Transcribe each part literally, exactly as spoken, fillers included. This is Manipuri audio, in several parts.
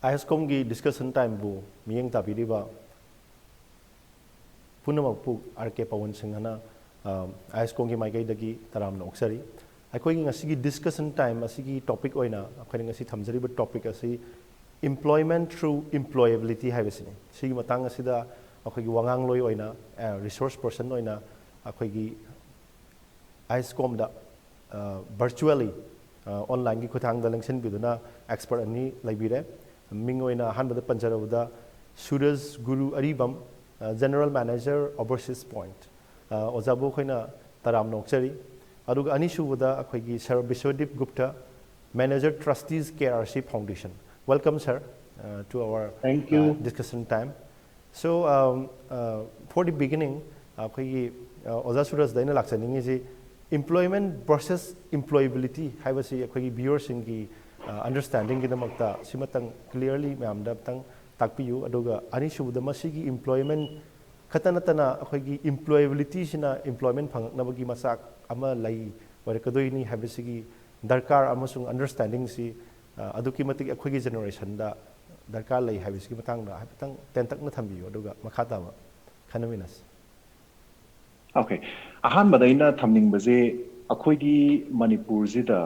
ꯑꯥꯏ ꯑꯦꯁ ꯀꯣꯝꯒꯤ ꯗꯤꯁꯀꯁꯟ ꯇꯥꯏꯝꯕꯨ ꯃꯤꯠꯌꯦꯡ ꯇꯥꯕꯤꯔꯤꯕ ꯄꯨꯝꯅꯃꯛꯄꯨ ꯑꯥꯔ ꯀꯦ ꯄꯋꯟ ꯁꯤꯡꯍꯅ, ꯑ, ꯑꯥꯏ ꯑꯦꯁ ꯀꯣꯝꯒꯤ ꯃꯥꯏꯀꯩꯗꯒꯤ ꯇꯔꯥꯝꯅ ꯑꯣꯛꯆꯔꯤ꯫ ꯑꯩꯈꯣꯏꯒꯤ ꯉꯁꯤꯒꯤ ꯗꯤꯁꯀꯁꯟ ꯇꯥꯏꯝ ꯑꯁꯤꯒꯤ ꯇꯣꯄꯤꯛ ꯑꯣꯏꯅ ꯑꯩꯈꯣꯏꯅ ꯉꯁꯤ ꯊꯝꯖꯔꯤꯕ ꯇꯣꯄꯤꯛ ꯑꯁꯤ employment through employability ꯍꯥꯏꯕꯁꯤꯅꯤ꯫ ꯁꯤꯒꯤ ꯃꯇꯥꯡ ꯑꯁꯤꯗ ꯑꯩꯈꯣꯏꯒꯤ ꯋꯥꯉꯥꯡꯂꯣꯏ ꯑꯣꯏꯅ, ꯑ, ꯔꯤꯁꯣꯔꯁ ꯄꯔꯁꯟ ꯑꯣꯏꯅ ꯑꯩꯈꯣꯏꯒꯤ ꯑꯥꯏ ꯑꯦꯁ ꯀꯣꯝꯗ, ꯑ, ꯚꯔꯆꯨꯋꯦꯜꯂꯤ, ꯑ, ꯑꯣꯟꯂꯥꯏꯟꯒꯤ ꯈꯨꯠꯊꯥꯡꯗ ꯂꯦꯡꯁꯤꯟꯕꯤꯗꯨꯅ ꯑꯦꯛꯁꯄꯔꯠ ꯑꯅꯤ ꯂꯩꯕꯤꯔꯦ꯫ ꯃꯤꯡ ꯑꯣꯏꯅ ꯑꯍꯥꯟꯕꯗ ꯄꯟꯖꯔꯕꯗ ꯁꯨꯔꯖ ꯒꯨꯔꯨ ꯑꯔꯤꯕꯝ, ꯑ, ꯖꯦꯅꯔꯦꯜ ꯃꯦꯅꯦꯖꯔ ꯑꯣꯚꯔꯁꯤꯁ ꯄꯣꯏꯟꯠ꯫ ꯑ, ꯑꯣꯖꯥꯕꯨ ꯑꯩꯈꯣꯏꯅ ꯇꯔꯥꯝꯅ ꯑꯣꯛꯆꯔꯤ꯫ ꯑꯗꯨꯒ ꯑꯅꯤꯁꯨꯕꯗ ꯑꯩꯈꯣꯏꯒꯤ sir Biswadeep Gupta, manager trustees K R C foundation. Welcome, sir, uh, to our, Thank you. uh, discussion time. So, um, uh, for the beginning, ꯑꯩꯈꯣꯏꯒꯤ, ꯑ, ꯑꯣꯖꯥ ꯁꯨꯔꯖꯗ ꯑꯩꯅ ꯂꯥꯛꯆꯅꯤꯡꯉꯤꯁꯤ employment versus employability ꯍꯥꯏꯕꯁꯤ ꯑꯩꯈꯣꯏꯒꯤ ꯚ꯭ꯌꯨꯋꯔꯁꯤꯡꯒꯤ, ꯑ, ꯑꯟꯗꯔꯁ꯭ꯇꯦꯟꯗꯤꯡꯒꯤꯗꯃꯛꯇ ꯁꯤꯃꯇꯪ ꯀ꯭ꯂꯤꯌꯔꯂꯤ ꯃꯌꯥꯝꯗ ꯑꯝꯇꯪ ꯇꯥꯛꯄꯤꯌꯨ꯫ ꯑꯗꯨꯒ ꯑꯅꯤꯁꯨꯕꯗ ꯃꯁꯤꯒꯤ employment ꯈꯛꯇ ꯅꯠꯇꯅ ꯑꯩꯈꯣꯏꯒꯤ employabilityꯁꯤꯅ employment ꯐꯪꯉꯛꯅꯕꯒꯤ ꯃꯆꯥꯛ ꯑꯃ ꯂꯩ ꯑꯣꯏꯔꯛꯀꯗꯣꯏꯅꯤ ꯍꯥꯏꯕꯁꯤꯒꯤ ꯗꯔꯀꯥꯔ ꯑꯃꯁꯨꯡ ꯑꯟꯗꯔꯁ꯭ꯇꯦꯟꯗꯤꯡꯁꯤ, ꯑ, ꯑꯗꯨꯛꯀꯤ ꯃꯇꯤꯛ ꯑꯩꯈꯣꯏꯒꯤ ꯖꯦꯅꯦꯔꯦꯁꯟꯗ ꯗꯔꯀꯥꯔ ꯂꯩ ꯍꯥꯏꯕꯁꯤꯒꯤ ꯃꯇꯥꯡꯗ ꯍꯥꯏꯐꯦꯠꯇꯪ ꯇꯦꯟꯇꯛꯅ ꯊꯝꯕꯤꯌꯨ, ꯑꯗꯨꯒ ꯃꯈꯥ ꯇꯥꯕ ꯈꯟꯅꯃꯤꯟꯅꯁꯤ꯫ ꯑꯣꯀꯦ, ꯑꯍꯥꯟꯕꯗ ꯑꯩꯅ ꯊꯝꯅꯤꯡꯕꯁꯦ, ꯑꯩꯈꯣꯏꯒꯤ ꯃꯅꯤꯄꯨꯔꯁꯤꯗ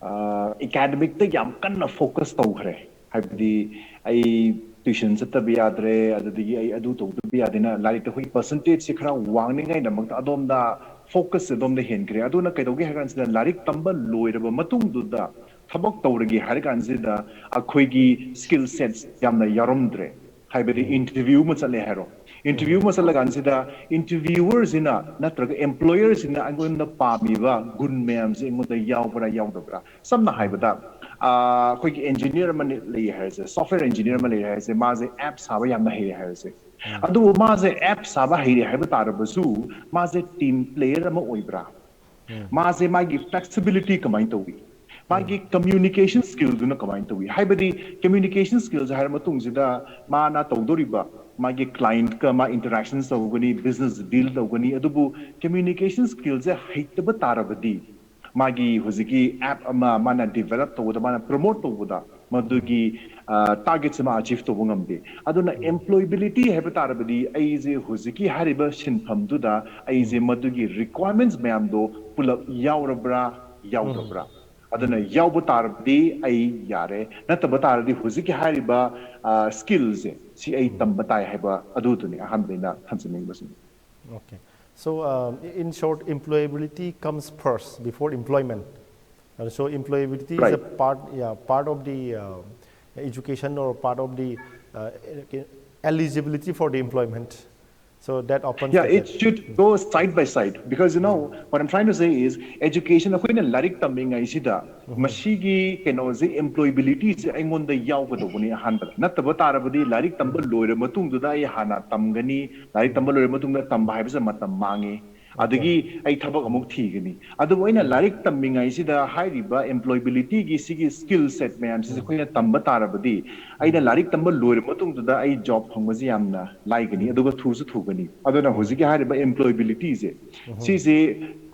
ꯑꯦꯀꯥꯗꯃꯤꯛꯇ ꯌꯥꯝ ꯀꯟꯅ ꯐꯣꯀꯁ ꯇꯧꯈ꯭ꯔꯦ꯫ ꯍꯥꯏꯕꯗꯤ, ꯑꯩ ꯇ꯭ꯌꯨꯁꯟ ꯆꯠꯇꯕ ꯌꯥꯗ꯭ꯔꯦ, ꯑꯗꯨꯗꯒꯤ ꯑꯩ ꯑꯗꯨ ꯇꯧꯗꯕ ꯌꯥꯗꯦꯅ ꯂꯥꯏꯔꯤꯛꯇ ꯑꯩꯈꯣꯏꯒꯤ ꯄꯔꯁꯦꯟꯇꯦꯖꯁꯦ ꯈꯔ ꯋꯥꯡꯅꯤꯡꯉꯥꯏꯗꯃꯛꯇ ꯑꯗꯣꯝꯗ ꯐꯣꯀꯁꯁꯦ ꯑꯗꯣꯝꯗ ꯍꯦꯟꯈ꯭ꯔꯦ꯫ ꯑꯗꯨꯅ ꯀꯩꯗꯧꯒꯦ ꯍꯥꯏ ꯀꯥꯟꯁꯤꯗ, ꯂꯥꯏꯔꯤꯛ ꯇꯝꯕ ꯂꯣꯏꯔꯕ ꯃꯇꯨꯡꯗꯨꯗ ꯊꯕꯛ ꯇꯧꯔꯒꯦ ꯍꯥꯏꯔ ꯀꯥꯟꯁꯤꯗ ꯑꯩꯈꯣꯏꯒꯤ ꯁ꯭ꯀꯤꯜ ꯁꯦꯠꯁ ꯌꯥꯝꯅ ꯌꯥꯎꯔꯝꯗ꯭ꯔꯦ꯫ ꯍꯥꯏꯕꯗꯤ, ꯏꯟꯇꯔꯚ꯭ꯌꯨ ꯑꯃ ꯆꯠꯂꯦ ꯍꯥꯏꯔꯣ, ꯏꯟꯇꯔꯚ꯭ꯌꯨ ꯑꯃ ꯆꯠꯂ ꯀꯥꯟꯁꯤꯗ ꯏꯟꯇꯔꯚ꯭ꯌꯨꯋꯔꯁꯤꯅ ꯅꯠꯇ꯭ꯔꯒ ꯑꯦꯝꯄ꯭ꯂꯣꯌꯔꯁꯤꯅ ꯑꯩꯉꯣꯟꯗ ꯄꯥꯝꯃꯤꯕ ꯒꯨꯟ ꯃꯌꯥꯝꯁꯦ ꯑꯩꯉꯣꯟꯗ ꯌꯥꯎꯕ꯭ꯔꯥ ꯌꯥꯎꯗꯕ꯭ꯔꯥ? ꯁꯝꯅ ꯍꯥꯏꯕꯗ, ꯑ, ꯑꯩꯈꯣꯏꯒꯤ ꯏꯟꯖꯤꯅꯤꯌꯔ ꯑꯃ ꯂꯩ ꯍꯥꯏꯔꯁꯦ, ꯁꯣꯐꯋꯦꯔ ꯏꯟꯖꯤꯅꯤꯌꯔ ꯑꯃ ꯂꯩ ꯍꯥꯏꯔꯁꯦ, ꯃꯥꯁꯦ ꯑꯦꯞ ꯁꯥꯕ ꯌꯥꯝꯅ ꯍꯩꯔꯦ ꯍꯥꯏꯔꯁꯦ꯫ ꯑꯗꯨꯕꯨ ꯃꯥꯁꯦ ꯑꯦꯞ ꯁꯥꯕ ꯍꯩꯔꯦ ꯍꯥꯏꯕ ꯇꯥꯔꯕꯁꯨ, ꯃꯥꯁꯦ ꯇꯤꯝ ꯄ꯭ꯂꯦꯌꯔ ꯑꯃ ꯑꯣꯏꯕ꯭ꯔꯥ? ꯃꯥꯁꯦ ꯃꯥꯒꯤ ꯐ꯭ꯂꯦꯛꯁꯤꯕꯤꯂꯤꯇꯤ ꯀꯃꯥꯏꯅ ꯇꯧꯏ? ꯃꯥꯒꯤ ꯀꯝꯃ꯭ꯌꯨꯅꯤꯀꯦꯁꯟ ꯁ꯭ꯀꯤꯜꯗꯨꯅ ꯀꯃꯥꯏꯅ ꯇꯧꯏ? ꯍꯥꯏꯕꯗꯤ, ꯀꯝꯃ꯭ꯌꯨꯅꯤꯀꯦꯁꯟ ꯁ꯭ꯀꯤꯜꯁ ꯍꯥꯏꯔ ꯃꯇꯨꯡꯁꯤꯗ ꯃꯥꯅ ꯇꯧꯗꯧꯔꯤꯕ, ꯃꯥꯒꯤ ꯀ꯭ꯂꯥꯏꯟꯠꯀ ꯃꯥ ꯏꯟꯇꯔꯦꯛꯁꯟꯁ ꯇꯧꯒꯅꯤ, ꯕꯤꯖꯤꯅꯦꯁ ꯗꯤꯜ ꯇꯧꯒꯅꯤ, ꯑꯗꯨꯕꯨ ꯀꯝꯃ꯭ꯌꯨꯅꯤꯀꯦꯁꯟ ꯁ꯭ꯀꯤꯜꯁꯦ ꯍꯩꯇꯕ ꯇꯥꯔꯕꯗꯤ, ꯃꯥꯒꯤ ꯍꯧꯖꯤꯛꯀꯤ ꯑꯦꯞ ꯑꯃ ꯃꯥꯅ ꯗꯤꯕꯦꯂꯞ ꯇꯧꯕꯗ, ꯃꯥꯅ ꯄ꯭ꯔꯣꯃꯣꯠ ꯇꯧꯕꯗ, ꯃꯗꯨꯒꯤ ꯇꯥꯔꯒꯦꯠꯁꯦ ꯃꯥ ꯑꯆꯤꯞ ꯇꯧꯕ ꯉꯝꯗꯦ꯫ ꯑꯗꯨꯅ employability ꯍꯥꯏꯕ ꯇꯥꯔꯕꯗꯤ ꯑꯩꯁꯦ ꯍꯧꯖꯤꯛꯀꯤ ꯍꯥꯏꯔꯤꯕ ꯁꯤꯟꯐꯝꯗꯨꯗ ꯑꯩꯁꯦ ꯃꯗꯨꯒꯤ requirements ꯃꯌꯥꯝꯗꯣ ꯄꯨꯂꯞ ꯌꯥꯎꯔꯕ꯭ꯔꯥ ꯌꯥꯎꯗꯕ꯭ꯔꯥ꯫ ꯑꯗꯨꯅ ꯌꯥꯎꯕ ꯇꯥꯔꯕꯗꯤ ꯑꯩ ꯌꯥꯔꯦ, ꯅꯠꯇꯕ ꯇꯥꯔꯗꯤ ꯍꯧꯖꯤꯛꯀꯤ ꯍꯥꯏꯔꯤꯕ ꯁ꯭ꯀꯤꯜꯁꯦ ꯁꯤ ꯑꯩ ꯇꯝꯕ ꯇꯥꯏ ꯍꯥꯏꯕ ꯑꯗꯨꯗꯨꯅꯤ ꯑꯍꯥꯟꯕ ꯑꯩꯅ ꯊꯝꯖꯅꯤꯡꯕꯁꯤꯅꯤ꯫ Okay. So, um, in short, employability comes first before employment. And so, employability is a Right. part, yeah, part of the uh, education or part of the uh, eligibility for the employment. So that opens Yeah, the it gap. should go side by side because you know what I'm trying to say is education ꯑꯩꯈꯣꯏꯅ ꯂꯥꯏꯔꯤꯛ ꯇꯝꯃꯤꯉꯩꯁꯤꯗ ꯃꯁꯤꯒꯤ ꯀꯩꯅꯣꯁꯦ employability ꯁꯦ ꯑꯩꯉꯣꯟꯗ ꯌꯥꯎꯒꯗꯧꯕꯅꯤ ꯑꯍꯥꯟꯕꯗ꯫ ꯅꯠꯇꯕ ꯇꯥꯔꯕꯗꯤ ꯂꯥꯏꯔꯤꯛ ꯇꯝꯕ ꯂꯣꯏꯔ ꯃꯇꯨꯡꯗꯨꯗ ꯑꯩ ꯍꯥꯟꯅ ꯇꯝꯒꯅꯤ, ꯂꯥꯏꯔꯤꯛ ꯇꯝꯕ ꯂꯣꯏꯔ ꯃꯇꯨꯡꯗ ꯇꯝꯕ ꯍꯥꯏꯕꯁꯦ ꯃꯇꯝ ꯃꯥꯡꯉꯤ, ꯑꯗꯒꯤ ꯑꯩ ꯊꯕꯛ ꯑꯃꯨꯛ ꯊꯤꯒꯅꯤ꯫ ꯑꯗꯨꯕꯨ ꯑꯩꯅ ꯂꯥꯏꯔꯤꯛ ꯇꯝꯃꯤꯉꯩꯁꯤꯗ ꯍꯥꯏꯔꯤꯕ employability ꯒꯤ ꯁꯤꯒꯤ skill set ꯃꯌꯥꯝꯁꯤꯁꯦ ꯑꯩꯈꯣꯏꯅ ꯇꯝꯕ ꯇꯥꯔꯕꯗꯤ ꯑꯩꯅ ꯂꯥꯏꯔꯤꯛ ꯇꯝꯕ ꯂꯣꯏꯔ ꯃꯇꯨꯡꯗꯨꯗ ꯑꯩ ꯖꯣꯕ ꯐꯪꯕꯁꯦ ꯌꯥꯝꯅ ꯂꯥꯏꯒꯅꯤ, ꯑꯗꯨꯒ ꯊꯨꯁꯨ ꯊꯨꯒꯅꯤ꯫ ꯑꯗꯨꯅ ꯍꯧꯖꯤꯛꯀꯤ ꯍꯥꯏꯔꯤꯕ employability ꯁꯦ ꯁꯤꯁꯦ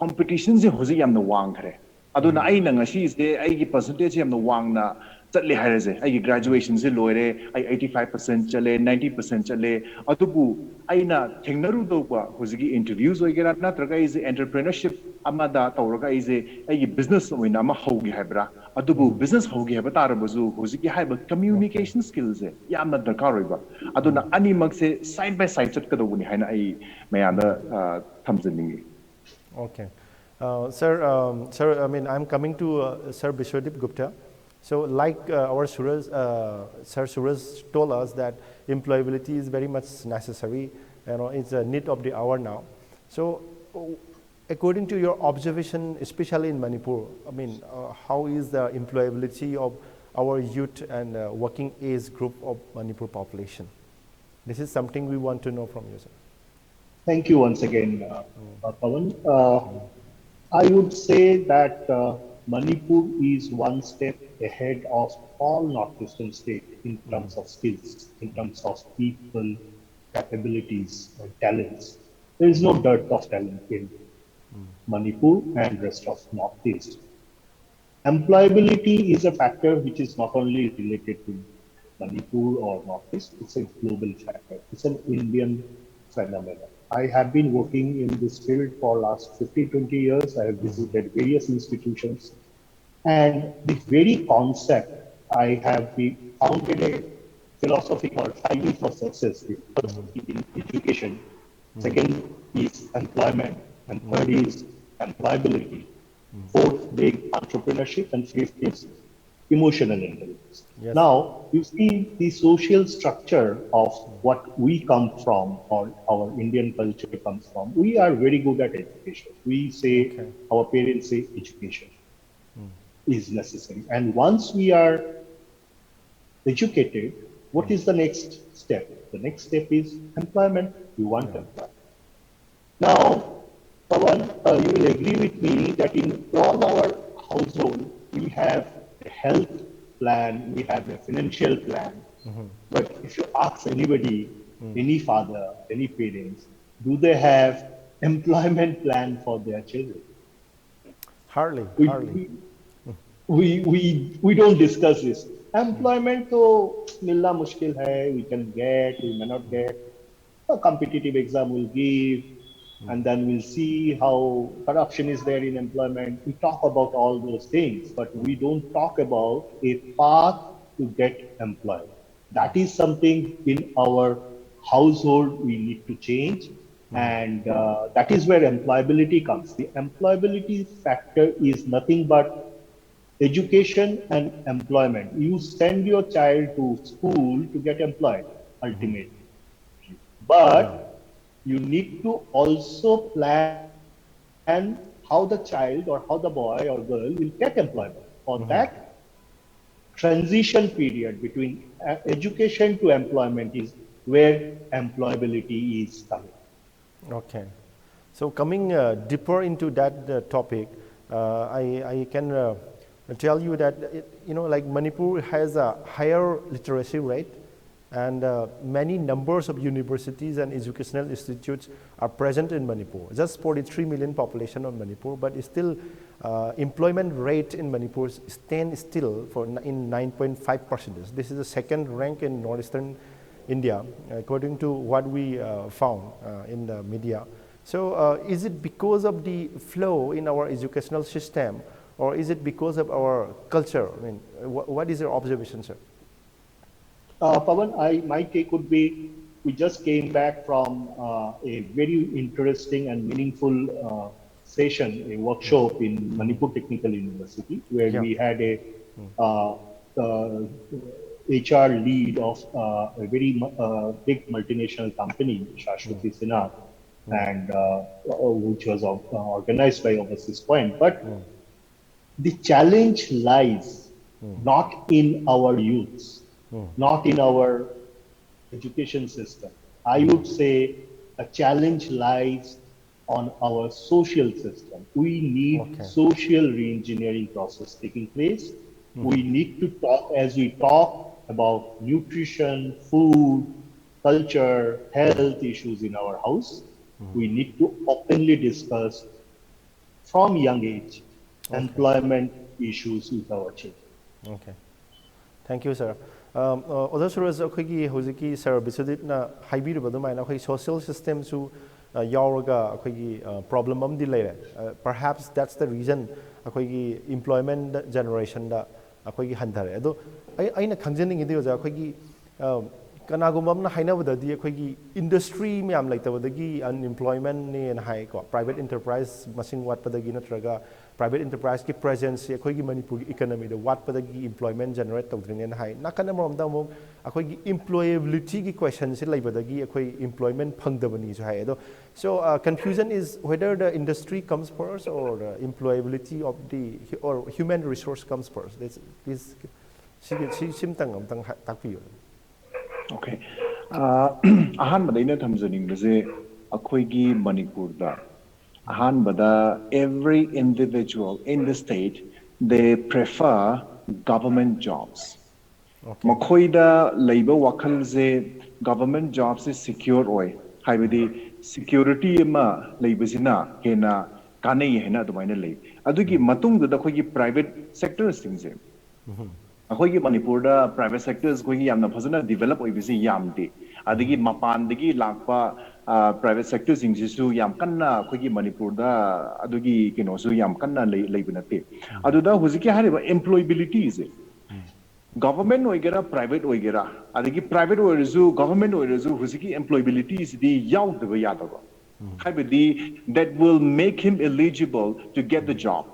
competition ꯁꯦ ꯍꯧꯖꯤꯛ ꯌꯥꯝꯅ ꯋꯥꯡꯈ꯭ꯔꯦ꯫ ꯑꯗꯨꯅ ꯑꯩꯅ ꯉꯁꯤꯁꯦ ꯑꯩꯒꯤ percentage ꯁꯦ ꯌꯥꯝꯅ ꯋꯥꯡꯅ ꯆꯠꯂꯦ ꯍꯥꯏꯔꯁꯦ, ꯑꯩꯒꯤ graduation ꯁꯦ ꯂꯣꯏꯔꯦ, ꯑꯩ eighty five percent ꯆꯠꯂꯦ, ninety percent ꯆꯠꯂꯦ, ꯑꯗꯨꯕꯨ ꯑꯩꯅ ꯊꯦꯡꯅꯔꯨꯗꯧꯕ ꯍꯧꯖꯤꯛꯀꯤ interviews ꯑꯣꯏꯒꯦꯔꯥ ꯅꯠꯇ꯭ꯔꯒ ꯑꯩꯁꯦ entrepreneurship ꯑꯃꯗ ꯇꯧꯔꯒ ꯑꯩꯁꯦ ꯑꯩꯒꯤ business ꯑꯣꯏꯅ ꯑꯃ ꯍꯧꯒꯦ ꯍꯥꯏꯕ꯭ꯔꯥ, ꯑꯗꯨꯕꯨ business ꯍꯧꯒꯦ ꯍꯥꯏꯕ ꯇꯥꯔꯕꯁꯨ ꯍꯧꯖꯤꯛꯀꯤ ꯍꯥꯏꯔꯤꯕ communication skill ꯁꯦ ꯌꯥꯝꯅ ꯗꯔꯀꯥꯔ ꯑꯣꯏꯕ꯫ ꯑꯗꯨꯅ ꯑꯅꯤꯃꯛꯁꯦ side by side ꯆꯠꯀꯗꯧꯕꯅꯤ ꯍꯥꯏꯅ ꯑꯩ ꯃꯌꯥꯝꯗ ꯑ, ꯊꯝꯖꯅꯤꯡꯉꯤ꯫ Okay. Uh, sir, um, sir, I mean, I'm coming to uh, Sir Biswadeep Gupta. So, like uh, our Suraj, uh, Sir Suraj told us that employability is very much necessary, you know, it's a need of the hour now. So, uh, according to your observation, especially in Manipur, I mean, uh, how is the employability of our youth and uh, working age group of Manipur population? This is something we want to know from you, sir. Thank you once again, uh, uh, Pawan. Uh, I would say that uh, Manipur is one step ahead of all Northeastern states in terms of skills, in terms of people, capabilities, and talents. There is no dearth of talent in Manipur and rest of Northeast. Employability is a factor which is not only related to Manipur or Northeast, it's a global factor. It's an Indian phenomenon. I have been working in this field for last fifteen, twenty years. I have visited various institutions, and the very concept I have founded a philosophy called five E for success. The first in education, second is employment, and third is employability. Fourth being entrepreneurship, and fifth is emotional intelligence. Yes. Now, you see the social structure of what we come from or our Indian culture comes from. We are very good at education. We say, Okay. our parents say education is necessary. And once we are educated, what is the next step? The next step is employment. You want employment. Now, Pawan, uh, you will agree with me that in all our household, we have a health plan, we have a financial plan. But if you ask anybody, any father, any parents, do they have employment plan for their children? Hardly, We, hardly. we, we, we, we don't discuss this. Employment तो मिलना मुश्किल है, we can get, we may not get. A competitive exam will give, and then we'll see how corruption is there in employment. We talk about all those things, but we don't talk about a path to get employed. That is something in our household we need to change, and uh, that is where employability comes. The employability factor is nothing but education and employment. You send your child to school to get employed, ultimately. But you need to also plan how the child or how the boy or girl will get employment. For that, transition period between uh, education to employment is where employability is coming. Okay. So coming uh, deeper into that uh, topic, uh, I, I can uh, tell you that, it, you know, like, Manipur has a higher literacy rate And uh, many numbers of universities and educational institutes are present in Manipur. Just forty-three million population of Manipur, but still uh, employment rate in Manipur stand still for in nine point five percent. This is the second rank in northeastern India, according to what we uh, found uh, in the media. So uh, is it because of the flaw in our educational system, or is it because of our culture? I mean, wh- what is your observation, sir? Uh, Pawan, I, my take would be we just came back from uh, a very interesting and meaningful uh, session, a workshop in Manipur Technical University, where Yeah. we had a uh, uh, H R lead of uh, a very mu- uh, big multinational company, Shashwati Sinha, and uh, uh, which was uh, organized by Overseas Point. But the challenge lies not in our youths, not in our education system. I would say a challenge lies on our social system. We need Okay. social reengineering process taking place. We need to talk, as we talk about nutrition, food, culture, health issues in our house. We need to openly discuss from young age employment issues with our children. Okay. Thank you, sir. Um, uh, ꯑꯣꯖꯥ ꯁꯨꯔꯖ, ꯑꯩꯈꯣꯏꯒꯤ ꯍꯧꯖꯤꯛꯀꯤ ꯁꯥꯔ ꯕꯤꯁ꯭ꯋꯖꯤꯠꯅ ꯍꯥꯏꯕꯤꯔꯤꯕ ꯑꯗꯨꯃꯥꯏꯅ ꯑꯩꯈꯣꯏ ꯁꯣꯁꯤꯌꯦꯜ ꯁꯤꯁꯇꯦꯝꯁꯨ ꯌꯥꯎꯔꯒ ꯑꯩꯈꯣꯏꯒꯤ ꯄ꯭ꯔꯣꯕ꯭ꯂꯦꯝ ꯑꯃꯗꯤ ꯂꯩꯔꯦ꯫ Perhaps that's the reason ꯑꯩꯈꯣꯏꯒꯤ employment generationꯗ ꯑꯩꯈꯣꯏꯒꯤ ꯍꯟꯊꯔꯦ꯫ ꯑꯗꯣ ꯑꯩ ꯑꯩꯅ ꯈꯪꯖꯅꯤꯡꯉꯤꯗꯤ ꯑꯣꯖꯥ, ꯑꯩꯈꯣꯏꯒꯤ ꯑ, ꯀꯅꯥꯒꯨꯝꯕ ꯑꯃꯅ ꯍꯥꯏꯅꯕꯗꯗꯤ ꯑꯩꯈꯣꯏꯒꯤ ꯏꯟꯗꯁꯇ꯭ꯔꯤ ꯃꯌꯥꯝ ꯂꯩꯇꯕꯗꯒꯤ ꯑꯟꯑꯦꯝꯄ꯭ꯂꯣꯏꯃꯦꯟꯅꯦꯅ ꯍꯥꯏꯀꯣ꯫ Private enterprise ꯃꯁꯤꯡ ꯋꯥꯠꯄꯗꯒꯤ ꯅꯠꯇ꯭ꯔꯒ private enterpriseꯀꯤ presence ꯑꯩꯈꯣꯏꯒꯤ ꯃꯅꯤꯄꯨꯔꯒꯤ economyꯗ ꯋꯥꯠꯄꯗꯒꯤ employment generate ꯇꯧꯗ꯭ꯔꯤꯅꯦꯅ ꯍꯥꯏ꯫ ꯅꯥꯀꯟ ꯑꯃꯔꯣꯝꯗ ꯑꯃꯨꯛ ꯑꯩꯈꯣꯏꯒꯤ employabilityꯒꯤ questionꯁꯦ ꯂꯩꯕꯗꯒꯤ ꯑꯩꯈꯣꯏ employment ꯐꯪꯗꯕꯅꯤꯁꯨ ꯍꯥꯏ꯫ ꯑꯗꯣ so uh, confusion is whether the industry comes first or the employability of the or human resource comes first. This, this ꯁꯤꯒꯤ ꯁꯤ ꯁꯤꯝꯇꯪ ꯑꯝꯇꯪ ꯍꯥꯏ- ꯇꯥꯛꯄꯤꯌꯨ꯫ Okay. ꯑꯍꯥꯟꯕꯗ ꯑꯩꯅ ꯊꯝꯖꯅꯤꯡꯕꯁꯦ ꯑꯩꯈꯣꯏꯒꯤ ꯃꯅꯤꯄꯨꯔꯗ ꯑꯍꯥꯟꯕꯗ every individual in the state, they prefer government jobs. ꯃꯈꯣꯏꯗ ꯂꯩꯕ ꯋꯥꯈꯜꯁꯦ government jobꯁꯦ secure ꯑꯣꯏ, ꯍꯥꯏꯕꯗꯤ security ꯑꯃ ꯂꯩꯕꯁꯤꯅ ꯍꯦꯟꯅ ꯀꯥꯟꯅꯩ ꯍꯥꯏꯅ ꯑꯗꯨꯃꯥꯏꯅ ꯂꯩ꯫ ꯑꯗꯨꯒꯤ ꯃꯇꯨꯡꯗꯨꯗ ꯑꯩꯈꯣꯏꯒꯤ private sectorꯁꯤꯡꯁꯦ, ꯑꯩꯈꯣꯏꯒꯤ ꯃꯅꯤꯄꯨꯔꯗ private sectors ꯑꯩꯈꯣꯏꯒꯤ ꯌꯥꯝꯅ ꯐꯖꯅ develop ꯑꯣꯏꯕꯁꯤ ꯌꯥꯝꯗꯦ꯫ ꯑꯗꯒꯤ ꯃꯄꯥꯟꯗꯒꯤ ꯂꯥꯛꯄ private sectorꯁꯤꯡꯁꯤꯁꯨ ꯌꯥꯝ ꯀꯟꯅ ꯑꯩꯈꯣꯏꯒꯤ ꯃꯅꯤꯄꯨꯔꯗ ꯑꯗꯨꯒꯤ ꯀꯩꯅꯣꯁꯨ ꯌꯥꯝ ꯀꯟꯅ ꯂꯩ- ꯂꯩꯕ ꯅꯠꯇꯦ꯫ ꯑꯗꯨꯗ ꯍꯧꯖꯤꯛꯀꯤ ꯍꯥꯏꯔꯤꯕ employabilityꯁꯦ government ꯑꯣꯏꯒꯦꯔꯥ private ꯑꯣꯏꯒꯦꯔꯥ, ꯑꯗꯒꯤ private ꯑꯣꯏꯔꯁꯨ government ꯑꯣꯏꯔꯁꯨ, ꯍꯧꯖꯤꯛꯀꯤ employabilityꯁꯤꯗꯤ ꯌꯥꯎꯗꯕ ꯌꯥꯗꯕ꯫ ꯍꯥꯏꯕꯗꯤ that will make him eligible to get the job.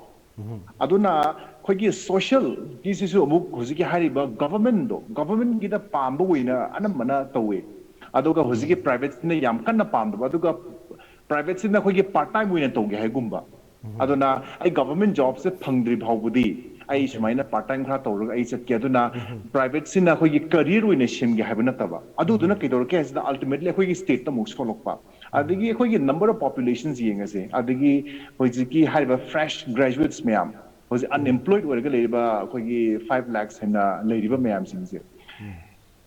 ꯑꯗꯨꯅ ꯑꯩꯈꯣꯏꯒꯤ socialꯒꯤꯁꯤꯁꯨ ꯑꯃꯨꯛ ꯍꯧꯖꯤꯛꯀꯤ ꯍꯥꯏꯔꯤꯕ governmentꯗꯣ, governmentꯒꯤꯗ ꯄꯥꯝꯕ ꯑꯣꯏꯅ ꯑꯅꯝꯕꯅ ꯇꯧꯋꯦ꯫ ꯑꯗꯨꯒ ꯍꯧꯖꯤꯛꯀꯤ privateꯁꯤꯅ ꯌꯥꯝ ꯀꯟꯅ ꯄꯥꯝꯗꯕ, ꯑꯗꯨꯒ privateꯁꯤꯅ ꯑꯩꯈꯣꯏꯒꯤ part time ꯑꯣꯏꯅ ꯇꯧꯒꯦ ꯍꯥꯏꯒꯨꯝꯕ꯫ ꯑꯗꯨꯅ ꯑꯩ government jobꯁꯦ ꯐꯪꯗ꯭ꯔꯤ ꯐꯥꯎꯕꯗꯤ ꯑꯩ ꯁꯨꯃꯥꯏꯅ part time ꯈꯔ ꯇꯧꯔꯒ ꯑꯩ ꯆꯠꯀꯦ꯫ ꯑꯗꯨꯅ privateꯁꯤꯅ ꯑꯩꯈꯣꯏꯒꯤ career ꯑꯣꯏꯅ ꯁꯦꯝꯒꯦ ꯍꯥꯏꯕ ꯅꯠꯇꯕ, ꯑꯗꯨꯗꯨꯅ ꯀꯩꯗꯧꯔꯛꯀꯦ ꯍꯥꯏꯁꯤꯗ ultimately ꯑꯩꯈꯣꯏꯒꯤ stateꯇ ꯑꯃꯨꯛ ꯁꯣꯛꯂꯛꯄ꯫ ꯑꯗꯒꯤ ꯑꯩꯈꯣꯏꯒꯤ number of populations ꯌꯦꯡꯉꯁꯦ, ꯑꯗꯒꯤ ꯍꯧꯖꯤꯛꯀꯤ ꯍꯥꯏꯔꯤꯕ fresh graduates ꯃꯌꯥꯝ, ꯍꯧꯖꯤꯛ unemployed ꯑꯣꯏꯔꯒ ꯂꯩꯔꯤꯕ ꯑꯩꯈꯣꯏꯒꯤ five lakhs ꯍꯦꯟꯅ ꯂꯩꯔꯤꯕ ꯃꯌꯥꯝꯁꯤꯡꯁꯦ,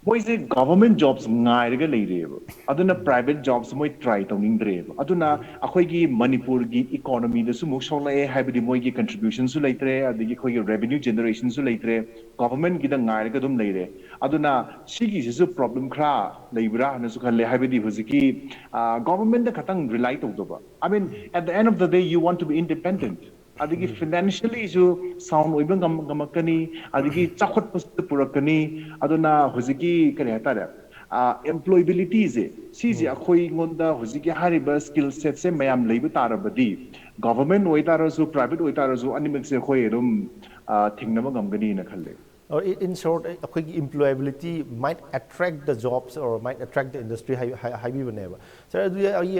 ꯃꯣꯏꯁꯦ government jobs ꯉꯥꯏꯔꯒ ꯂꯩꯔꯦꯕ꯫ ꯑꯗꯨꯅ private jobs ꯃꯣꯏ try ꯇꯧꯅꯤꯡꯗ꯭ꯔꯦꯕ꯫ ꯑꯗꯨꯅ ꯑꯩꯈꯣꯏꯒꯤ ꯃꯅꯤꯄꯨꯔꯒꯤ economyꯗꯁꯨ ꯑꯃꯨꯛ ꯁꯣꯛꯂꯛꯑꯦ, ꯍꯥꯏꯕꯗꯤ ꯃꯣꯏꯒꯤ contributionꯁꯨ ꯂꯩꯇ꯭ꯔꯦ, ꯑꯗꯒꯤ ꯑꯩꯈꯣꯏꯒꯤ revenue generationꯁꯨ ꯂꯩꯇ꯭ꯔꯦ, governmentꯒꯤꯗ ꯉꯥꯏꯔꯒ ꯑꯗꯨꯝ ꯂꯩꯔꯦ꯫ ꯑꯗꯨꯅ ꯁꯤꯒꯤꯁꯤꯁꯨ problem ꯈꯔ ꯂꯩꯕ꯭ꯔꯥ ꯍꯥꯏꯅꯁꯨ ꯈꯜꯂꯦ, ꯍꯥꯏꯕꯗꯤ ꯍꯧꯖꯤꯛꯀꯤ governmentꯗ ꯈꯛꯇꯪ rely ꯇꯧꯗꯕ꯫ I mean, at the end of the day, you want to be independent. ꯑꯗꯒꯤ financiallyꯁꯨ sound ꯑꯣꯏꯕ ꯉꯝ- ꯉꯝꯃꯛꯀꯅꯤ, ꯑꯗꯒꯤ ꯆꯥꯎꯈꯠꯄꯁꯨ ꯄꯨꯔꯛꯀꯅꯤ꯫ ꯑꯗꯨꯅ ꯍꯧꯖꯤꯛꯀꯤ ꯀꯔꯤ ꯍꯥꯏꯇꯥꯔꯦ, employabilityꯁꯦ, ꯁꯤꯁꯦ ꯑꯩꯈꯣꯏꯉꯣꯟꯗ ꯍꯧꯖꯤꯛꯀꯤ ꯍꯥꯏꯔꯤꯕ skill setꯁꯦ ꯃꯌꯥꯝ ꯂꯩꯕ ꯇꯥꯔꯕꯗꯤ, government ꯑꯣꯏꯇꯥꯔꯁꯨ private ꯑꯣꯏꯇꯥꯔꯁꯨ ꯑꯅꯤꯃꯛꯁꯦ ꯑꯩꯈꯣꯏ ꯑꯗꯨꯝ ꯊꯦꯡꯅꯕ ꯉꯝꯒꯅꯤꯅ ꯈꯜꯂꯦ꯫ Or in short, ꯑꯩꯈꯣꯏꯒꯤ employability might attract the jobs or might attract the industry ꯍꯥꯏꯕꯤꯕꯅꯦꯕ꯫ Sir, ꯑꯗꯨꯗꯤ ꯑꯩ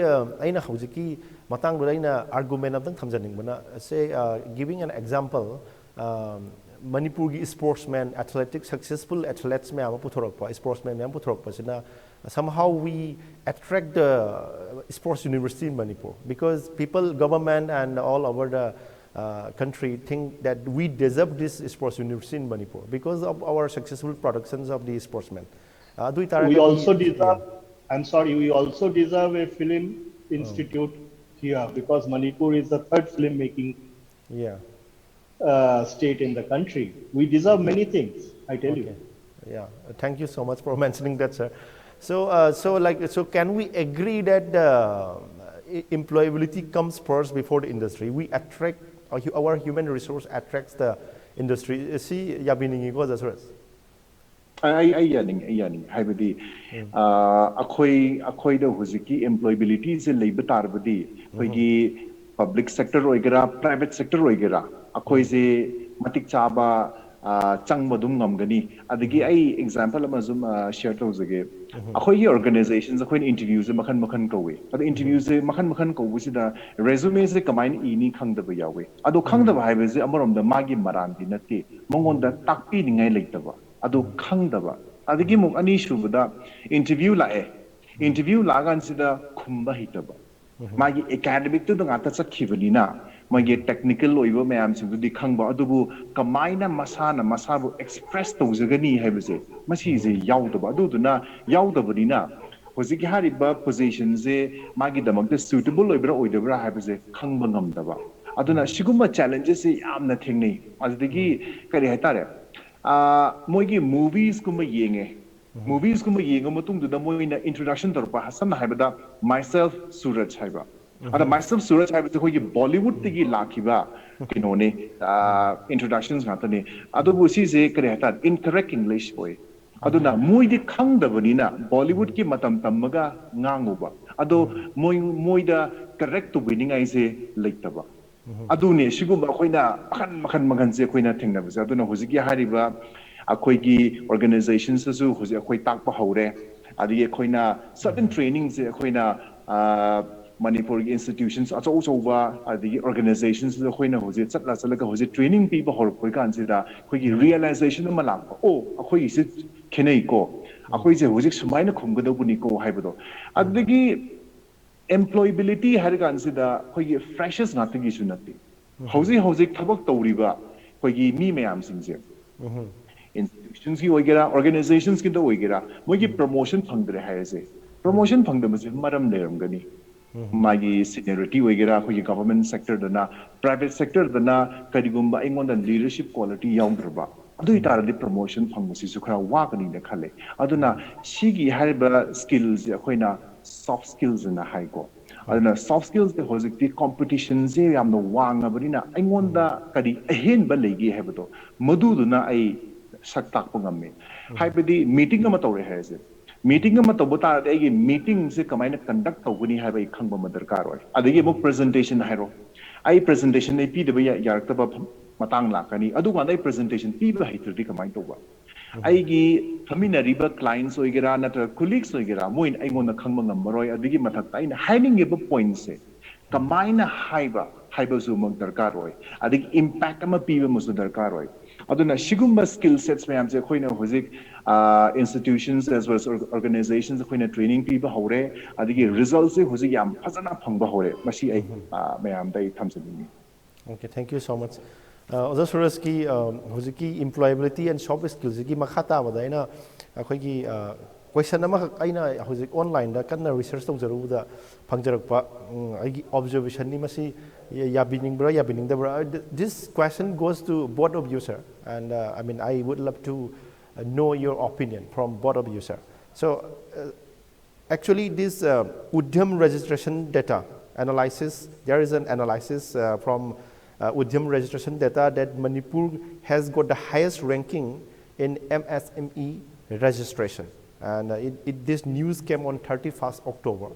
ꯑꯩꯅ ꯍꯧꯖꯤꯛꯀꯤ ꯃꯇꯥꯡꯗꯨꯗ ꯑꯩꯅ argument ꯑꯝꯇꯪ ꯊꯝꯖꯅꯤꯡꯕꯅ, say, giving an example, ꯃꯅꯤꯄꯨꯔꯒꯤ sportsman, athletic, successful athletes ꯃꯌꯥꯝ ꯑꯃ ꯄꯨꯊꯣꯔꯛꯄ, sportsman ꯃꯌꯥꯝ ꯄꯨꯊꯣꯔꯛꯄꯁꯤꯅ somehow we attract the sports university in Manipur because people, government and all over the uh, country think that we deserve this sports university in Manipur because of our successful productions of the sportsmen. Uh, ꯑꯗꯨ ꯑꯣꯏꯇꯥꯔꯒꯗꯤ We also deserve, I'm sorry, we also deserve a film institute here because Manipur is the third filmmaking yeah. Uh, state in the country. We deserve many things, I tell you. Yeah, thank you so much for mentioning that, sir. So, uh, so like, so can we agree that uh, employability comes first before the industry? We attract our human resource attracts the industry. ꯁꯤ ꯌꯥꯕꯤꯅꯤꯡꯉꯤꯀꯣ, ꯖꯁꯔꯁ? ꯑꯩ ꯑꯩ ꯌꯥꯅꯤꯡꯉꯤ ꯑꯩ ꯌꯥꯅꯤꯡꯉꯤ ꯍꯥꯏꯕꯗꯤ ꯑꯩꯈꯣꯏ ꯑꯩꯈꯣꯏꯗ ꯍꯧꯖꯤꯛꯀꯤ ꯑꯦꯝꯄ꯭ꯂꯣꯏꯕꯤꯂꯤꯇꯤꯁꯦ ꯂꯩꯕ ꯇꯥꯔꯕꯗꯤ ꯑꯩꯈꯣꯏꯒꯤ ꯄꯕ꯭ꯂꯤꯛ ꯁꯦꯛꯇꯔ ꯑꯣꯏꯒꯦꯔꯥ, ꯄ꯭ꯔꯥꯏꯚꯦꯠ ꯁꯦꯛꯇꯔ ꯑꯣꯏꯒꯦꯔꯥ, ꯑꯩꯈꯣꯏꯁꯦ ꯃꯇꯤꯛ ꯆꯥꯕ ꯆꯪꯕ ꯑꯗꯨꯝ ꯉꯝꯒꯅꯤ꯫ ꯑꯗꯒꯤ ꯑꯩ ꯑꯦꯛꯖꯥꯝꯄꯜ ꯑꯃ ꯁꯨꯝ ꯁꯤꯌꯔ ꯇꯧꯖꯒꯦ꯫ ꯑꯩꯈꯣꯏꯒꯤ ꯑꯣꯔꯒꯅꯥꯏꯖꯦꯁꯟꯁ ꯑꯩꯈꯣꯏꯅ ꯏꯟꯇꯔꯚ꯭ꯌꯨꯁꯦ ꯃꯈꯟ ꯃꯈꯟ ꯀꯧꯏ꯫ ꯑꯗꯣ ꯏꯟꯇꯔꯚ꯭ꯌꯨꯁꯦ ꯃꯈꯟ ꯃꯈꯟ ꯀꯧꯕꯁꯤꯗ ꯔꯦꯖꯨꯃꯦꯁꯦ ꯀꯃꯥꯏꯅ ꯏꯅꯤ ꯈꯪꯗꯕ ꯌꯥꯎꯏ꯫ ꯑꯗꯣ ꯈꯪꯗꯕ ꯍꯥꯏꯕꯁꯦ ꯑꯃꯔꯣꯝꯗ ꯃꯥꯒꯤ ꯃꯔꯥꯟꯗꯤ ꯅꯠꯇꯦ, ꯃꯉꯣꯟꯗ ꯇꯥꯛꯄꯤꯅꯤꯡꯉꯥꯏ ꯂꯩꯇꯕ꯫ ꯑꯗꯣ ꯈꯪꯗꯕ꯫ ꯑꯗꯒꯤ ꯑꯃꯨꯛ ꯑꯅꯤꯁꯨꯕꯗ ꯏꯟꯇꯔꯚ꯭ꯌꯨ ꯂꯥꯛꯑꯦ꯫ ꯏꯟꯇꯔꯚ꯭ꯌꯨ ꯂꯥꯛꯑꯀꯥꯟꯁꯤꯗ ꯈꯨꯝꯕ ꯍꯩꯇꯕ꯫ ꯃꯥꯒꯤ ꯑꯦꯀꯥꯗꯃꯤꯛꯇꯨꯗ ꯉꯥꯛꯇ ꯆꯠꯈꯤꯕꯅꯤꯅ ꯃꯣꯏꯒꯤ ꯇꯦꯛꯅꯤꯀꯦꯜ ꯑꯣꯏꯕ ꯃꯌꯥꯝꯁꯤꯡꯗꯨꯗꯤ ꯈꯪꯕ, ꯑꯗꯨꯕꯨ ꯀꯃꯥꯏꯅ ꯃꯁꯥꯅ ꯃꯁꯥꯕꯨ ꯑꯦꯛꯁꯄ꯭ꯔꯦꯁ ꯇꯧꯖꯒꯅꯤ ꯍꯥꯏꯕꯁꯦ ꯃꯁꯤꯁꯦ ꯌꯥꯎꯗꯕ꯫ ꯑꯗꯨꯗꯨꯅ ꯌꯥꯎꯗꯕꯅꯤꯅ ꯍꯧꯖꯤꯛꯀꯤ ꯍꯥꯏꯔꯤꯕ ꯄꯣꯖꯤꯁꯟꯁꯦ ꯃꯥꯒꯤꯗꯃꯛꯇ ꯁꯨꯏꯇꯦꯕꯜ ꯑꯣꯏꯕ꯭ꯔꯥ ꯑꯣꯏꯗꯕ꯭ꯔꯥ ꯍꯥꯏꯕꯁꯦ ꯈꯪꯕ ꯉꯝꯗꯕ꯫ ꯑꯗꯨꯅ ꯁꯤꯒꯨꯝꯕ ꯆꯦꯂꯦꯟꯖꯦꯁꯁꯦ ꯌꯥꯝꯅ ꯊꯦꯡꯅꯩ꯫ ꯑꯗꯨꯗꯒꯤ ꯀꯔꯤ ꯍꯥꯏꯇꯥꯔꯦ, ꯃꯣꯏꯒꯤ ꯃꯨꯚꯤꯁꯀꯨꯝꯕ ꯌꯦꯡꯉꯦ꯫ ꯃꯨꯚꯤꯁꯀꯨꯝꯕ ꯌꯦꯡꯉ ꯃꯇꯨꯡꯗꯨꯗ ꯃꯣꯏꯅ ꯏꯟꯇ꯭ꯔꯣꯗꯛꯁꯟ ꯇꯧꯔꯛꯄ, ꯁꯝꯅ ꯍꯥꯏꯕꯗ, "Myself Suraj" ꯍꯥꯏꯕ꯫ ꯑꯗ "Myself Suraj" ꯍꯥꯏꯕꯁꯦ ꯑꯩꯈꯣꯏꯒꯤ ꯕꯣꯂꯤꯋꯨꯗꯇꯒꯤ ꯂꯥꯛꯈꯤꯕ ꯀꯩꯅꯣꯅꯤ, ꯏꯟꯇ꯭ꯔꯣꯗꯛꯁꯟꯁ ꯉꯥꯛꯇꯅꯤ꯫ ꯑꯗꯨꯕꯨ ꯁꯤꯁꯦ ꯀꯔꯤ ꯍꯥꯏꯇꯥꯔꯦ, ꯏꯟꯀꯔꯦꯛ ꯏꯪꯂꯤꯁ ꯑꯣꯏ꯫ ꯑꯗꯨꯅ ꯃꯣꯏꯗꯤ ꯈꯪꯗꯕꯅꯤꯅ ꯕꯣꯂꯤꯋꯨꯗꯀꯤ ꯃꯇꯝ ꯇꯝꯃꯒ ꯉꯥꯡꯉꯨꯕ꯫ ꯑꯗꯣ ꯃꯣꯏ, ꯃꯣꯏꯗ ꯀꯔꯦꯛ ꯇꯧꯕꯤꯅꯤꯡꯉꯥꯏꯁꯦ ꯂꯩꯇꯕ꯫ ꯑꯗꯨꯅꯦ, ꯁꯤꯒꯨꯝꯕ ꯑꯩꯈꯣꯏꯅ ꯃꯈꯟ, ꯃꯈꯟ, ꯃꯈꯟꯁꯦ ꯑꯩꯈꯣꯏꯅ ꯊꯦꯡꯅꯕꯁꯦ꯫ ꯑꯗꯨꯅ ꯍꯧꯖꯤꯛꯀꯤ ꯍꯥꯏꯔꯤꯕ ꯑꯩꯈꯣꯏꯒꯤ ꯑꯣꯔꯒꯅꯥꯏꯖꯦꯁꯟꯁꯇꯁꯨ ꯍꯧꯖꯤꯛ ꯑꯩꯈꯣꯏ ꯇꯥꯛꯄ ꯍꯧꯔꯦ꯫ ꯑꯗꯒꯤ ꯑꯩꯈꯣꯏꯅ ꯁꯔꯇꯟ ꯇ꯭ꯔꯦꯅꯤꯡꯁꯦ ꯑꯩꯈꯣꯏꯅ, ꯑ, ꯃꯅꯤꯄꯨꯔꯒꯤ ꯏꯟꯁꯇꯤꯇ꯭ꯌꯨꯁꯟꯁ ꯑꯆꯧ ꯑꯆꯧꯕ, ꯑꯗꯒꯤ ꯑꯣꯔꯒꯅꯥꯏꯖꯦꯁꯟꯁꯤꯗ ꯑꯩꯈꯣꯏꯅ ꯍꯧꯖꯤꯛ ꯆꯠꯂ ꯆꯠꯂꯒ ꯍꯧꯖꯤꯛ ꯇ꯭ꯔꯦꯅꯤꯡ ꯄꯤꯕ ꯍꯧꯔꯛꯄ ꯀꯥꯟꯁꯤꯗ ꯑꯩꯈꯣꯏꯒꯤ ꯔꯤꯌꯦꯂꯥꯏꯖꯦꯁꯟ ꯑꯃ ꯂꯥꯛꯄ, "ꯑꯣ, ꯑꯩꯈꯣꯏꯒꯤꯁꯦ ꯈꯦꯠꯅꯩꯀꯣ, ꯑꯩꯈꯣꯏꯁꯦ ꯍꯧꯖꯤꯛ ꯁꯨꯃꯥꯏꯅ ꯈꯨꯝꯒꯗꯧꯕꯅꯤꯀꯣ" ꯍꯥꯏꯕꯗꯣ꯫ ꯑꯗꯒꯤ ꯑꯦꯝꯄ꯭ꯂꯣꯏꯕꯤꯂꯤꯇꯤ ꯍꯥꯏꯔ ꯀꯥꯟꯁꯤꯗ ꯑꯩꯈꯣꯏꯒꯤ ꯐ꯭ꯔꯦꯁꯔꯁ ꯉꯥꯛꯇꯒꯤꯁꯨ ꯅꯠꯇꯦ꯫ ꯍꯧꯖꯤꯛ ꯍꯧꯖꯤꯛ ꯊꯕꯛ ꯇꯧꯔꯤꯕ ꯑꯩꯈꯣꯏꯒꯤ ꯃꯤ ꯃꯌꯥꯝꯁꯤꯡꯁꯦ, institutions ꯀꯤ ꯑꯣꯏꯒꯦꯔꯥ, organizations ꯀꯤꯗ ꯑꯣꯏꯒꯦꯔꯥ, ꯃꯣꯏꯒꯤ promotion ꯐꯪꯗ꯭ꯔꯦ ꯍꯥꯏꯔꯁꯦ꯫ Promotion ꯐꯪꯗꯕꯁꯦ ꯃꯔꯝ ꯂꯩꯔꯝꯒꯅꯤ꯫ ꯃꯥꯒꯤ seniority ꯑꯣꯏꯒꯦꯔꯥ, ꯑꯩꯈꯣꯏꯒꯤ government sector ꯗꯅ, private sector ꯗꯅ ꯀꯔꯤꯒꯨꯝꯕ ꯑꯩꯉꯣꯟꯗ leadership quality ꯌꯥꯎꯗ꯭ꯔꯕ, ꯑꯗꯨ ꯑꯣꯏꯇꯥꯔꯗꯤ promotion ꯐꯪꯕꯁꯤꯁꯨ ꯈꯔ ꯋꯥꯒꯅꯤꯅ ꯈꯜꯂꯦ꯫ ꯑꯗꯨꯅ ꯁꯤꯒꯤ ꯍꯥꯏꯔꯤꯕ skill ꯁꯦ ꯑꯩꯈꯣꯏꯅ soft skills ꯑꯅ ꯍꯥꯏꯀꯣ꯫ ꯑꯗꯨꯅ soft skills ꯁꯦ ꯍꯧꯖꯤꯛꯇꯤ competition ꯁꯦ ꯌꯥꯝꯅ ꯋꯥꯡꯉꯕꯅꯤꯅ, ꯑꯩꯉꯣꯟꯗ ꯀꯔꯤ ꯑꯍꯦꯟꯕ ꯂꯩꯒꯦ ꯍꯥꯏꯕꯗꯣ, ꯃꯗꯨꯗꯨꯅ ꯑꯩ ꯁꯛ ꯇꯥꯛꯄ ꯉꯝꯃꯤ꯫ ꯍꯥꯏꯕꯗꯤ meeting ꯑꯃ ꯇꯧꯔꯦ ꯍꯥꯏꯔꯁꯦ, meeting ꯑꯃ ꯇꯧꯕ ꯇꯥꯔꯗꯤ ꯑꯩꯒꯤ meeting ꯁꯦ ꯀꯃꯥꯏꯅ conduct ꯇꯧꯒꯅꯤ ꯍꯥꯏꯕ ꯑꯩ ꯈꯪꯕ ꯑꯃ ꯗꯔꯀꯥꯔ ꯑꯣꯏ꯫ ꯑꯗꯒꯤ ꯑꯃꯨꯛ presentation ꯍꯥꯏꯔꯣ, ꯑꯩ presentation ꯑꯩ ꯄꯤꯗꯕ ꯌꯥ-, ꯌꯥꯔꯛꯇꯕ ꯃꯇꯥꯡ ꯂꯥꯛꯀꯅꯤ꯫ ꯑꯗꯨꯀꯥꯟꯗ ꯑꯩ presentation ꯄꯤꯕ ꯍꯩꯇ꯭ꯔꯗꯤ ꯀꯃꯥꯏꯅ ꯇꯧꯕ? ꯑꯩꯒꯤ ꯐꯝꯃꯤꯟꯅꯔꯤꯕ clients ꯑꯣꯏꯒꯦꯔꯥ ꯅꯠꯇ꯭ꯔꯒ colleagues ꯑꯣꯏꯒꯦꯔꯥ, ꯃꯣꯏꯅ ꯑꯩꯉꯣꯟꯗ ꯈꯪꯕ ꯉꯝꯃꯔꯣꯏ꯫ ꯑꯗꯨꯒꯤ ꯃꯊꯛꯇ ꯑꯩꯅ ꯍꯥꯏꯅꯤꯡꯉꯤꯕ point ꯁꯦ ꯀꯃꯥꯏꯅ ꯍꯥꯏꯕ ꯍꯥꯏꯕꯁꯨ ꯑꯃꯨꯛ ꯗꯔꯀꯥꯔ ꯑꯣꯏ꯫ ꯑꯗꯒꯤ impact ꯑꯃ ꯄꯤꯕ ꯑꯃꯁꯨ ꯗꯔꯀꯥꯔ ꯑꯣꯏ꯫ ꯑꯗꯨꯅ ꯁꯤꯒꯨꯝꯕ skill sets ꯃꯌꯥꯝꯁꯦ ꯑꯩꯈꯣꯏꯅ ꯍꯧꯖꯤꯛ, ꯑ, institutions as well as organizations ꯑꯩꯈꯣꯏꯅ training ꯄꯤꯕ ꯍꯧꯔꯦ, ꯑꯗꯒꯤ result ꯁꯦ ꯍꯧꯖꯤꯛ ꯌꯥꯝ ꯐꯖꯅ ꯐꯪꯕ ꯍꯧꯔꯦ꯫ ꯃꯁꯤ ꯑꯩ, ꯑ, ꯃꯌꯥꯝꯗ ꯑꯩ ꯊꯝꯖꯅꯤꯡꯉꯤ꯫ Okay, thank you so much. ꯑꯣꯖꯥ ꯁꯨꯔꯖꯀꯤ, ꯑ, ꯍꯧꯖꯤꯛꯀꯤ employability and soft skills ꯁꯤꯒꯤ ꯃꯈꯥ ꯇꯥꯕꯗ ꯑꯩꯅ ꯑꯩꯈꯣꯏꯒꯤ, ꯑ, question ꯑꯃꯈꯛ ꯑꯩꯅ ꯍꯧꯖꯤꯛ online ꯗ ꯀꯟꯅ research ꯇꯧꯖꯔꯨꯕꯗ ꯐꯪꯖꯔꯛꯄ, ꯎꯝ, ꯑꯩꯒꯤ observation ꯅꯤ꯫ ꯃꯁꯤ ꯌꯥꯕꯤꯅꯤꯡꯕ꯭ꯔꯥ ꯌꯥꯕꯤꯅꯤꯡꯗꯕ꯭ꯔꯥ? This question goes to both of you, sir. And, uh, I mean, I would love to, uh, know your opinion from both of you, sir. So, uh, actually, this, uh, Udyam registration data analysis, there is an analysis, uh, from, uh, Udyam registration data that Manipur has got the highest ranking in M S M E registration. And, uh, it, it, this news came on thirty-first October.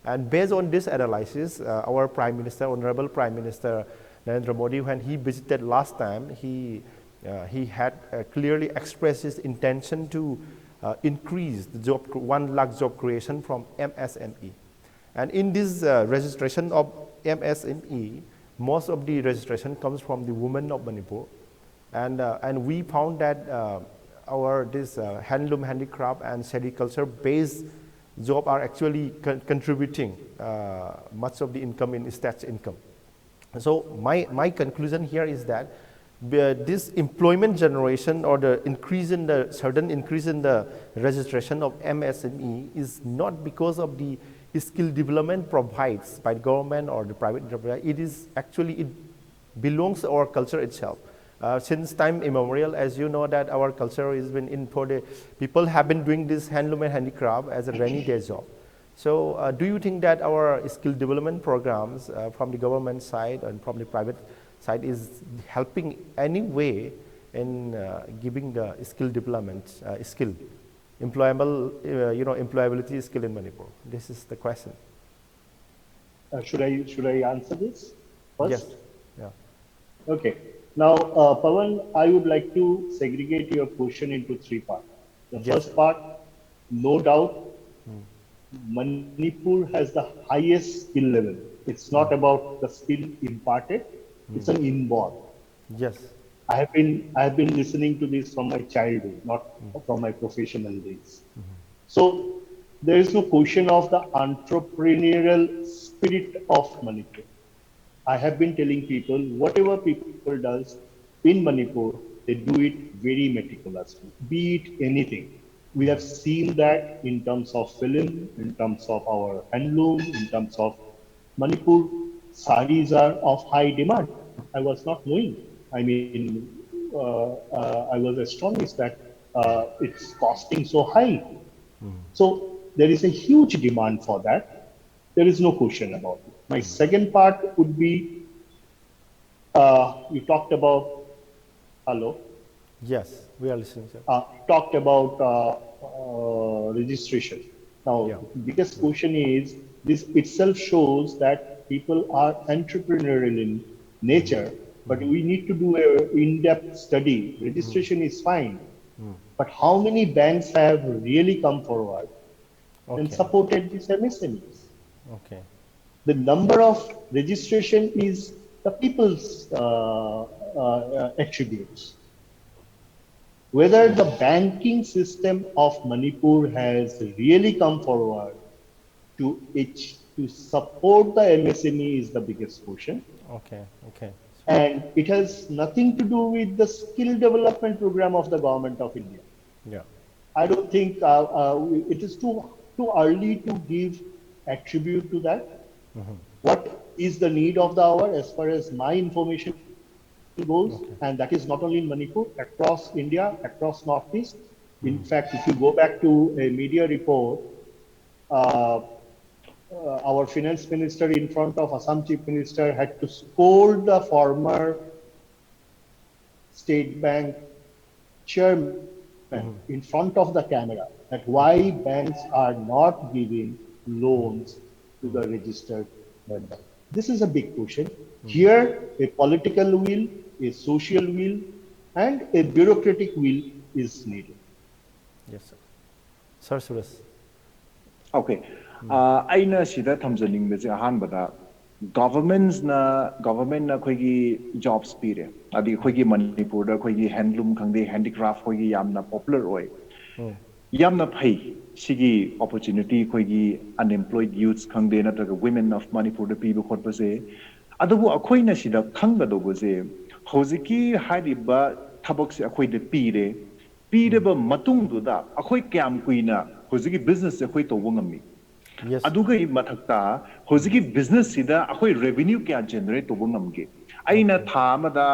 And based on this analysis, uh, our Prime Minister, Honorable Prime Minister Narendra Modi, when he visited last time, he, uh, he had, uh, clearly expressed his intention to, uh, increase the job, cr-, one lakh job creation from M S M E. And in this, uh, registration of M S M E, most of the registration comes from the women of Manipur. And, uh, and we found that, uh, our this, uh, handloom, handicraft and sericulture based job are actually con-, contributing, uh, much of the income in state's income. So my, my conclusion here is that uh, this employment generation or the increase in the sudden increase in the registration of M S M E is not because of the skill development provides by the government or the private enterprise. It is actually, it belongs to our culture itself. Uh, since time immemorial, as you know, that our culture has been in for the people have been doing this handloom and handicraft as a rainy day job. So, uh, do you think that our skill development programs uh, from the government side and from the private side is helping any way in uh, giving the skill development uh, skill, employable, uh, you know, employability skill in Manipur? This is the question. Uh, should I should I answer this first? Yes. Yeah. Okay. Now, uh, Pawan, I would like to segregate your question into three parts. The Yes. First part, no doubt, Manipur has the highest skill level. It's not about the skill imparted; it's an inborn. Yes. I have been I have been listening to this from my childhood, not from my professional days. So there is no question of the entrepreneurial spirit of Manipur. I have been telling people, whatever people does in Manipur, they do it very meticulously, be it anything. We have seen that in terms of film, in terms of our handloom, in terms of Manipur, saris are of high demand. I was not knowing. I mean, uh, uh, I was astonished that uh, it's costing so high. So there is a huge demand for that. There is no question about it. My second part would be, uh, you talked about, hello? Yes, we are listening, sir. Uh, talked about uh, uh, registration. Now, Yeah. biggest question is, this itself shows that people are entrepreneurial in nature, but we need to do a in-depth study. Registration is fine, but how many banks have really come forward and Okay. Supported these M S M Es? Okay. The number of registration is the people's uh, uh, uh, attributes. Whether the banking system of Manipur has really come forward to its to support the M S M E is the biggest question. Okay, okay. And it has nothing to do with the skill development program of the government of India. Yeah. I don't think uh, uh, it is too too early to give attribute to that. What is the need of the hour as far as my information goes? And that is not only in Manipur, across India, across Northeast. In fact, if you go back to a media report, uh, uh, our finance minister in front of Assam chief minister had to scold the former State Bank chairman in front of the camera that why banks are not giving loans to the registered lender. This is a big question. Here, a political will, a social will, and a bureaucratic will is needed. Yes, sir. Sir Suresh. Okay. ꯑꯩꯅ ꯁꯤꯗ ꯊꯝꯖꯅꯤꯡꯕꯁꯦ ꯑꯍꯥꯟꯕꯗ ꯒꯚꯔꯟꯃꯦꯟꯠꯅ ꯒꯚꯔꯟꯃꯦꯟꯠꯅ ꯑꯩꯈꯣꯏꯒꯤ ꯖꯣꯕꯁ ꯄꯤꯔꯦ, ꯑꯗꯒꯤ ꯑꯩꯈꯣꯏꯒꯤ ꯃꯅꯤꯄꯨꯔꯗ ꯑꯩꯈꯣꯏꯒꯤ ꯍꯦꯟꯂꯨꯝ ꯈꯪꯗꯦ, ꯍꯦꯟꯗꯤꯀ꯭ꯔꯥꯐ ꯑꯩꯈꯣꯏꯒꯤ ꯌꯥꯝꯅ ꯄꯣꯄꯨꯂꯔ ꯑꯣꯏ꯫ ꯌꯥꯝꯅ ꯐꯩ꯫ ꯁꯤꯒꯤ ꯑꯣꯄꯣꯔꯆꯨꯅꯤꯇꯤ ꯑꯩꯈꯣꯏꯒꯤ ꯑꯟꯑꯦꯝꯄ꯭ꯂꯣꯏꯗ ꯌꯨꯠꯁ ꯈꯪꯗꯦ ꯅꯠꯇ꯭ꯔꯒ ꯋꯤꯃꯦꯟ ꯑꯣꯐ ꯃꯅꯤꯄꯨꯔꯗ ꯄꯤꯕ ꯈꯣꯠꯄꯁꯦ꯫ ꯑꯗꯨꯕꯨ ꯑꯩꯈꯣꯏꯅ ꯁꯤꯗ ꯈꯪꯒꯗꯧꯕꯁꯦ, ꯍꯧꯖꯤꯛꯀꯤ ꯍꯥꯏꯔꯤꯕ ꯊꯕꯛꯁꯦ ꯑꯩꯈꯣꯏꯗ ꯄꯤꯔꯦ, ꯄꯤꯔꯕ ꯃꯇꯨꯡꯗꯨꯗ ꯑꯩꯈꯣꯏ ꯀꯌꯥꯝ ꯀꯨꯏꯅ ꯍꯧꯖꯤꯛꯀꯤ ꯕꯤꯖꯤꯅꯦꯁꯁꯦ ꯑꯩꯈꯣꯏ ꯇꯧꯕ ꯉꯝꯃꯤ? Yes. ꯑꯗꯨꯒꯤ ꯃꯊꯛꯇ ꯍꯧꯖꯤꯛꯀꯤ ꯕꯤꯖꯤꯅꯦꯁꯁꯤꯗ ꯑꯩꯈꯣꯏ ꯔꯦꯚꯤꯅ꯭ꯌꯨ ꯀꯌꯥ ꯖꯦꯅꯦꯔꯦꯠ ꯇꯧꯕ ꯉꯝꯒꯦ? ꯑꯩꯅ ꯊꯥ ꯑꯃꯗ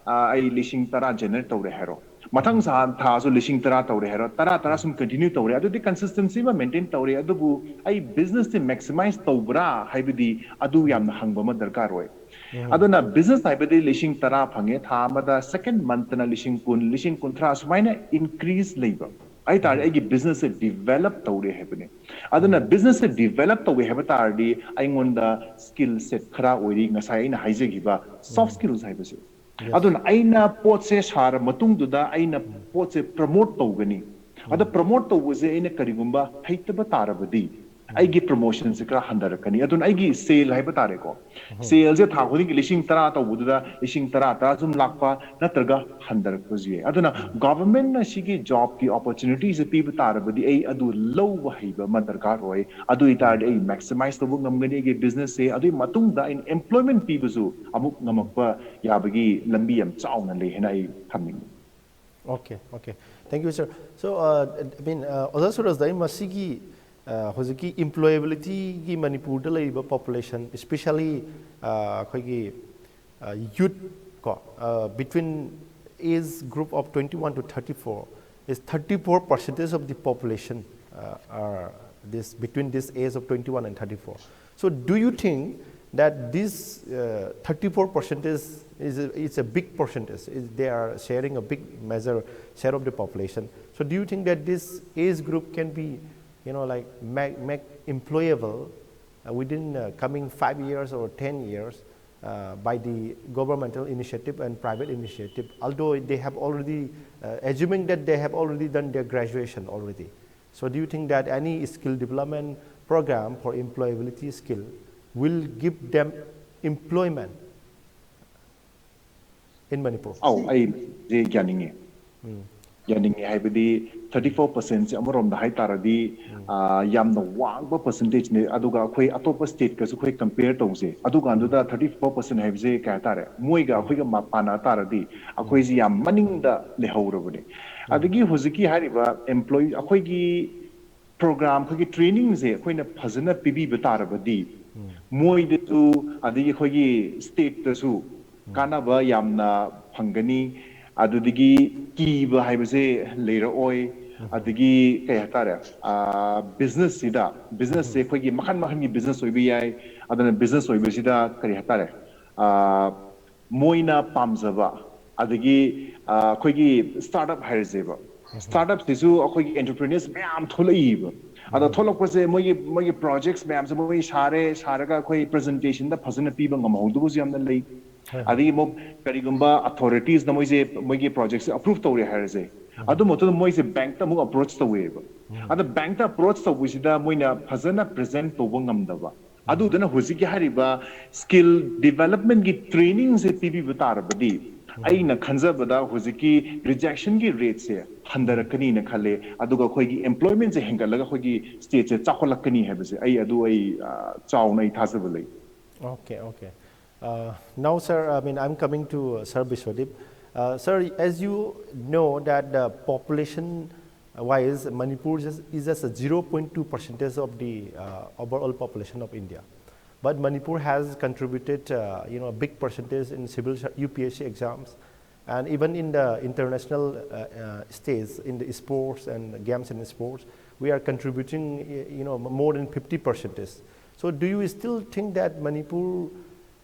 ꯑ, ꯑꯩ ꯂꯤꯁꯤꯡ ꯇꯔꯥ ꯖꯦꯅꯦꯔꯦꯠ ꯇꯧꯔꯦ ꯍꯥꯏꯔꯣ, ꯃꯊꯪ ꯊꯥ ꯊꯥꯁꯨ ꯂꯤꯁꯤꯡ ꯇꯔꯥ ꯇꯧꯔꯦ ꯍꯥꯏꯔꯣ, ꯇꯔꯥ ꯇꯔꯥ ꯁꯨꯝ ꯀꯟꯇꯤꯅ꯭ꯌꯨ ꯇꯧꯔꯦ, ꯑꯗꯨꯗꯤ ꯀꯟꯁꯤꯁꯇꯦꯟꯁꯤ ꯑꯃ ꯃꯦꯟꯇꯦꯟ ꯇꯧꯔꯦ, ꯑꯗꯨꯕꯨ ꯑꯩ ꯕꯤꯖꯤꯅꯦꯁꯁꯦ ꯃꯦꯛꯁꯤꯃꯥꯏꯁ ꯇꯧꯕ꯭ꯔꯥ ꯍꯥꯏꯕꯗꯤ ꯑꯗꯨ ꯌꯥꯝꯅ ꯍꯪꯕ ꯑꯃ ꯗꯔꯀꯥꯔ ꯑꯣꯏ꯫ ꯑꯗꯨꯅ ꯕꯤꯖꯤꯅꯦꯁ ꯍꯥꯏꯕꯗꯤ ꯂꯤꯁꯤꯡ ꯇꯔꯥ ꯐꯪꯉꯦ, ꯊꯥ ꯑꯃꯗ ꯁꯦꯀꯦꯟ ꯃꯟꯠꯇꯅ ꯂꯤꯁꯤꯡ ꯀꯨꯟ, ꯂꯤꯁꯤꯡ ꯀꯨꯟꯊ꯭ꯔꯥ ꯁꯨꯃꯥꯏꯅ ꯏꯟꯀ꯭ꯔꯤꯖ ꯂꯩꯕ ꯍꯥꯏꯇꯥꯔꯗꯤ ꯑꯩꯒꯤ ꯕꯤꯖꯤꯅꯦꯁꯁꯦ ꯗꯤꯚꯦꯂꯞ ꯇꯧꯔꯦ ꯍꯥꯏꯕꯅꯤ꯫ ꯑꯗꯨꯅ ꯕꯤꯖꯤꯅꯦꯁꯁꯦ ꯗꯤꯚꯦꯂꯞ ꯇꯧꯋꯦ ꯍꯥꯏꯕ ꯇꯥꯔꯗꯤ ꯑꯩꯉꯣꯟꯗ ꯁ꯭ꯀꯤꯜ ꯁꯦꯠ ꯈꯔ ꯑꯣꯏꯔꯤ, ꯉꯁꯥꯏ ꯑꯩꯅ ꯍꯥꯏꯖꯈꯤꯕ ꯁꯣꯐ ꯁ꯭ꯀꯤꯜꯁ ꯍꯥꯏꯕꯁꯦ꯫ ꯑꯗꯨꯅ ꯑꯩꯅ ꯄꯣꯠꯁꯦ ꯁꯥꯔ ꯃꯇꯨꯡꯗꯨꯗ ꯑꯩꯅ ꯄꯣꯠꯁꯦ ꯄ꯭ꯔꯃꯣꯠ ꯇꯧꯒꯅꯤ꯫ ꯑꯗ ꯄ꯭ꯔꯃꯣꯠ ꯇꯧꯕꯁꯦ ꯑꯩꯅ ꯀꯔꯤꯒꯨꯝꯕ ꯍꯩꯇꯕ ꯇꯥꯔꯕꯗꯤ ꯑꯩꯒꯤ ꯄ꯭ꯔꯣꯃꯣꯁꯟꯁꯦ ꯈꯔ ꯍꯟꯊꯔꯛꯀꯅꯤ, ꯑꯗꯨꯅ ꯑꯩꯒꯤ ꯁꯦꯜ ꯍꯥꯏꯕ ꯇꯥꯔꯦꯀꯣ, ꯁꯦꯜꯁꯦ ꯊꯥ ꯈꯨꯗꯤꯡꯒꯤ ꯂꯤꯁꯤꯡ ꯇꯔꯥ ꯇꯧꯕꯗꯨꯗ ꯂꯤꯁꯤꯡ ꯇꯔꯥ ꯇꯔꯥ ꯁꯨꯝ ꯂꯥꯛꯄ ꯅꯠꯇ꯭ꯔꯒ ꯍꯟꯊꯔꯛꯄꯁꯨ ꯌꯥꯏ꯫ ꯑꯗꯨꯅ ꯒꯚꯔꯟꯃꯦꯟꯠꯅ ꯁꯤꯒꯤ ꯖꯣꯕꯀꯤ ꯑꯣꯄꯣꯔꯆꯨꯅꯤꯇꯤꯁꯦ ꯄꯤꯕ ꯇꯥꯔꯕꯗꯤ ꯑꯩ ꯑꯗꯨ ꯂꯧꯕ ꯍꯩꯕ ꯑꯃ ꯗꯔꯀꯥꯔ ꯑꯣꯏ꯫ ꯑꯗꯨ ꯑꯣꯏꯇꯥꯔꯗꯤ ꯑꯩ ꯃꯦꯛꯁꯤꯃꯥꯏꯁ ꯇꯧꯕ ꯉꯝꯒꯅꯤ ꯑꯩꯒꯤ ꯕꯤꯖꯤꯅꯦꯁꯁꯦ꯫ ꯑꯗꯨꯒꯤ ꯃꯇꯨꯡꯗ ꯑꯩꯅ ꯑꯦꯝꯄ꯭ꯂꯣꯏꯃꯦꯟꯠ ꯄꯤꯕꯁꯨ ꯑꯃꯨꯛ ꯉꯝꯃꯛꯄ ꯌꯥꯕꯒꯤ ꯂꯝꯕꯤ ꯌꯥꯝ ꯆꯥꯎꯅ ꯂꯩ ꯍꯥꯏꯅ ꯑꯩ ꯊꯝꯅꯤꯡꯉꯤ꯫ Okay, okay. Thank you, sir. So, uh, I mean, uh, ꯑꯣꯖꯥ ꯁꯨꯔꯖꯗ, ꯑꯩ ꯃꯁꯤꯒꯤ, uh, ꯍꯧꯖꯤꯛꯀꯤ ꯏꯝꯄ꯭ꯂꯣꯌꯦꯕꯤꯂꯤꯇꯤꯒꯤ ꯃꯅꯤꯄꯨꯔꯗ ꯂꯩꯔꯤꯕ ꯄꯣꯄꯨꯂꯦꯁꯟ, especially, uh, ꯑꯩꯈꯣꯏꯒꯤ, uh, youth ꯀꯣ, uh, between age group of twenty one to thirty four is thirty four percentage of the population, uh, are this, between this age of twenty one and thirty four. So do you think that this, uh, thirty four percentage is a, it's a big percentage? Is they are sharing a big major share of the population. So do you think that this age group can be, you know, like, make, make employable, uh, within, uh, coming five years or ten years, uh, by the governmental initiative and private initiative? Although they have already, uh, assuming that they have already done their graduation already. So do you think that any skill development program for employability skill will give them employment in Manipur? ꯑꯧ, ꯑꯩ ꯌꯥꯅꯤꯡꯉꯤ꯫ ꯌꯥꯅꯤꯡꯉꯤ ꯍꯥꯏꯕꯗꯤ, ꯊꯥꯔꯇꯤ ꯐꯣꯔ ꯄꯥꯔꯁꯦꯟꯁꯦ ꯑꯃꯔꯣꯝꯗ ꯍꯥꯏ ꯇꯥꯔꯗꯤ, ꯑꯥ, ꯌꯥꯝꯅ ꯋꯥꯡꯕ ꯄꯥꯔꯁꯦꯟꯇꯦꯖꯅꯦ꯫ ꯑꯗꯨꯒ ꯑꯩꯈꯣꯏ ꯑꯇꯣꯞꯄ ꯁ꯭ꯇꯦꯠꯀꯁꯨ ꯑꯩꯈꯣꯏ ꯀꯝꯄꯤꯌꯔ ꯇꯧꯁꯦ, ꯑꯗꯨꯀꯥꯟꯗꯨꯗ ꯊꯥꯔꯇꯤ ꯐꯣꯔ ꯄꯥꯔꯁꯦꯟ ꯍꯥꯏꯕꯁꯦ ꯀꯩ ꯍꯥꯏꯇꯥꯔꯦ, ꯃꯣꯏꯒ ꯑꯩꯈꯣꯏꯒ ꯃꯥ-, ꯄꯥꯟꯅ ꯇꯥꯔꯗꯤ ꯑꯩꯈꯣꯏꯁꯤ ꯌꯥꯝ ꯃꯅꯤꯡꯗ ꯂꯩꯍꯧꯔꯕꯅꯦ꯫ ꯑꯗꯒꯤ ꯍꯧꯖꯤꯛꯀꯤ ꯍꯥꯏꯔꯤꯕ ꯑꯦꯝꯄ꯭ꯂꯣꯌꯤ, ꯑꯩꯈꯣꯏꯒꯤ ꯄ꯭ꯔꯣꯒ꯭ꯔꯥꯝ, ꯑꯩꯈꯣꯏꯒꯤ ꯇ꯭ꯔꯦꯅꯤꯡꯁꯦ ꯑꯩꯈꯣꯏꯅ ꯐꯖꯅ ꯄꯤꯕꯤꯕ ꯇꯥꯔꯕꯗꯤ, ꯃꯣꯏꯗꯁꯨ, ꯑꯗꯒꯤ ꯑꯩꯈꯣꯏꯒꯤ ꯁ꯭ꯇꯦꯠꯇꯁꯨ ꯀꯥꯟꯅꯕ ꯌꯥꯝꯅ ꯐꯪꯒꯅꯤ꯫ ꯑꯗꯨꯗꯒꯤ ꯀꯤꯕ ꯍꯥꯏꯕꯁꯦ ꯂꯩꯔꯛꯑꯣꯏ꯫ ꯑꯗꯒꯤ ꯀꯩ ꯍꯥꯏꯇꯥꯔꯦ, ꯕꯤꯖꯤꯅꯦꯁꯁꯤꯗ, ꯕꯤꯖꯤꯅꯦꯁꯁꯦ ꯑꯩꯈꯣꯏꯒꯤ ꯃꯈꯜ ꯃꯈꯜꯒꯤ ꯕꯤꯖꯤꯅꯦꯁ ꯑꯣꯏꯕ ꯌꯥꯏ꯫ ꯑꯗꯨꯅ ꯕꯤꯖꯤꯅꯦꯁ ꯑꯣꯏꯕꯁꯤꯗ ꯀꯔꯤ ꯍꯥꯏꯇꯥꯔꯦ, ꯑ, ꯃꯣꯏꯅ ꯄꯥꯝꯖꯕ, ꯑꯗꯒꯤ, ꯑ, ꯑꯩꯈꯣꯏꯒꯤ ꯁ꯭ꯇꯥꯔꯠ ꯑꯞ ꯍꯥꯏꯔꯁꯦꯕ, ꯁ꯭ꯇꯥꯔꯠ ꯑꯞꯁꯤꯁꯨ ꯑꯩꯈꯣꯏꯒꯤ ꯑꯦꯟꯇꯔꯄ꯭ꯔꯤꯅꯔꯁ ꯃꯌꯥꯝ ꯊꯣꯛꯂꯛꯏꯕ꯫ ꯑꯗꯣ ꯊꯣꯛꯂꯛꯄꯁꯦ ꯃꯣꯏꯒꯤ, ꯃꯣꯏꯒꯤ ꯄ꯭ꯔꯣꯖꯦꯛꯁ ꯃꯌꯥꯝꯁꯦ ꯃꯣꯏ ꯁꯥꯔꯦ, ꯁꯥꯔꯒ ꯑꯩꯈꯣꯏ ꯄ꯭ꯔꯖꯦꯟꯇꯦꯁꯟꯗ ꯐꯖꯅ ꯄꯤꯕ ꯉꯝꯍꯧꯗꯕꯁꯨ ꯌꯥꯝꯅ ꯂꯩ꯫ ꯑꯗꯒꯤ ꯑꯃꯨꯛ ꯀꯔꯤꯒꯨꯝꯕ ꯑꯊꯣꯔꯤꯇꯤꯁꯅ ꯃꯣꯏꯁꯦ, ꯃꯣꯏꯒꯤ ꯄ꯭ꯔꯣꯖꯦꯛꯁꯦ ꯑꯄ꯭ꯔꯨꯞ ꯇꯧꯔꯦ ꯍꯥꯏꯔꯁꯦ, ꯑꯗꯨ ꯃꯇꯨꯡꯗ ꯃꯣꯏꯁꯦ ꯕꯦꯡꯛꯇ ꯑꯃꯨꯛ ꯑꯦꯄ꯭ꯔꯣꯆ ꯇꯧꯋꯦꯕ꯫ ꯑꯗ ꯕꯦꯡꯛꯇ ꯑꯦꯄ꯭ꯔꯣꯆ ꯇꯧꯕꯁꯤꯗ ꯃꯣꯏꯅ ꯐꯖꯅ ꯄ꯭ꯔꯖꯦꯟ ꯇꯧꯕ ꯉꯝꯗꯕ, ꯑꯗꯨꯗꯨꯅ ꯍꯧꯖꯤꯛꯀꯤ ꯍꯥꯏꯔꯤꯕ ꯁ꯭ꯀꯤꯜ ꯗꯤꯚꯦꯂꯞꯃꯦꯟꯒꯤ ꯇ꯭ꯔꯦꯅꯤꯡꯁꯦ ꯄꯤꯕꯤꯕ ꯇꯥꯔꯕꯗꯤ, ꯑꯩꯅ ꯈꯟꯖꯕꯗ ꯍꯧꯖꯤꯛꯀꯤ ꯔꯤꯖꯦꯛꯁꯟꯒꯤ ꯔꯦꯠꯁꯦ ꯍꯟꯊꯔꯛꯀꯅꯤꯅ ꯈꯜꯂꯦ, ꯑꯗꯨꯒ ꯑꯩꯈꯣꯏꯒꯤ ꯑꯦꯝꯄ꯭ꯂꯣꯏꯃꯦꯟꯁꯦ ꯍꯦꯟꯒꯠꯂꯒ ꯑꯩꯈꯣꯏꯒꯤ ꯁ꯭ꯇꯦꯠꯁꯦ ꯆꯥꯎꯈꯠꯂꯛꯀꯅꯤ ꯍꯥꯏꯕꯁꯦ ꯑꯩ ꯑꯗꯨ ꯑꯩ ꯑ, ꯆꯥꯎꯅ ꯑꯩ ꯊꯥꯖꯕ ꯂꯩ꯫ Okay, okay. Uh, now, sir, I mean, I'm coming to uh, Sir Biswadip. Uh, sir, as you know that the population wise, Manipur is, is just a zero point two percentage of the uh, overall population of India. But Manipur has contributed, uh, you know, a big percentage in civil ser- U P S C exams. And even in the international uh, uh, stage, in the sports and games and sports, we are contributing, y- you know, more than fifty percentage. So do you still think that Manipur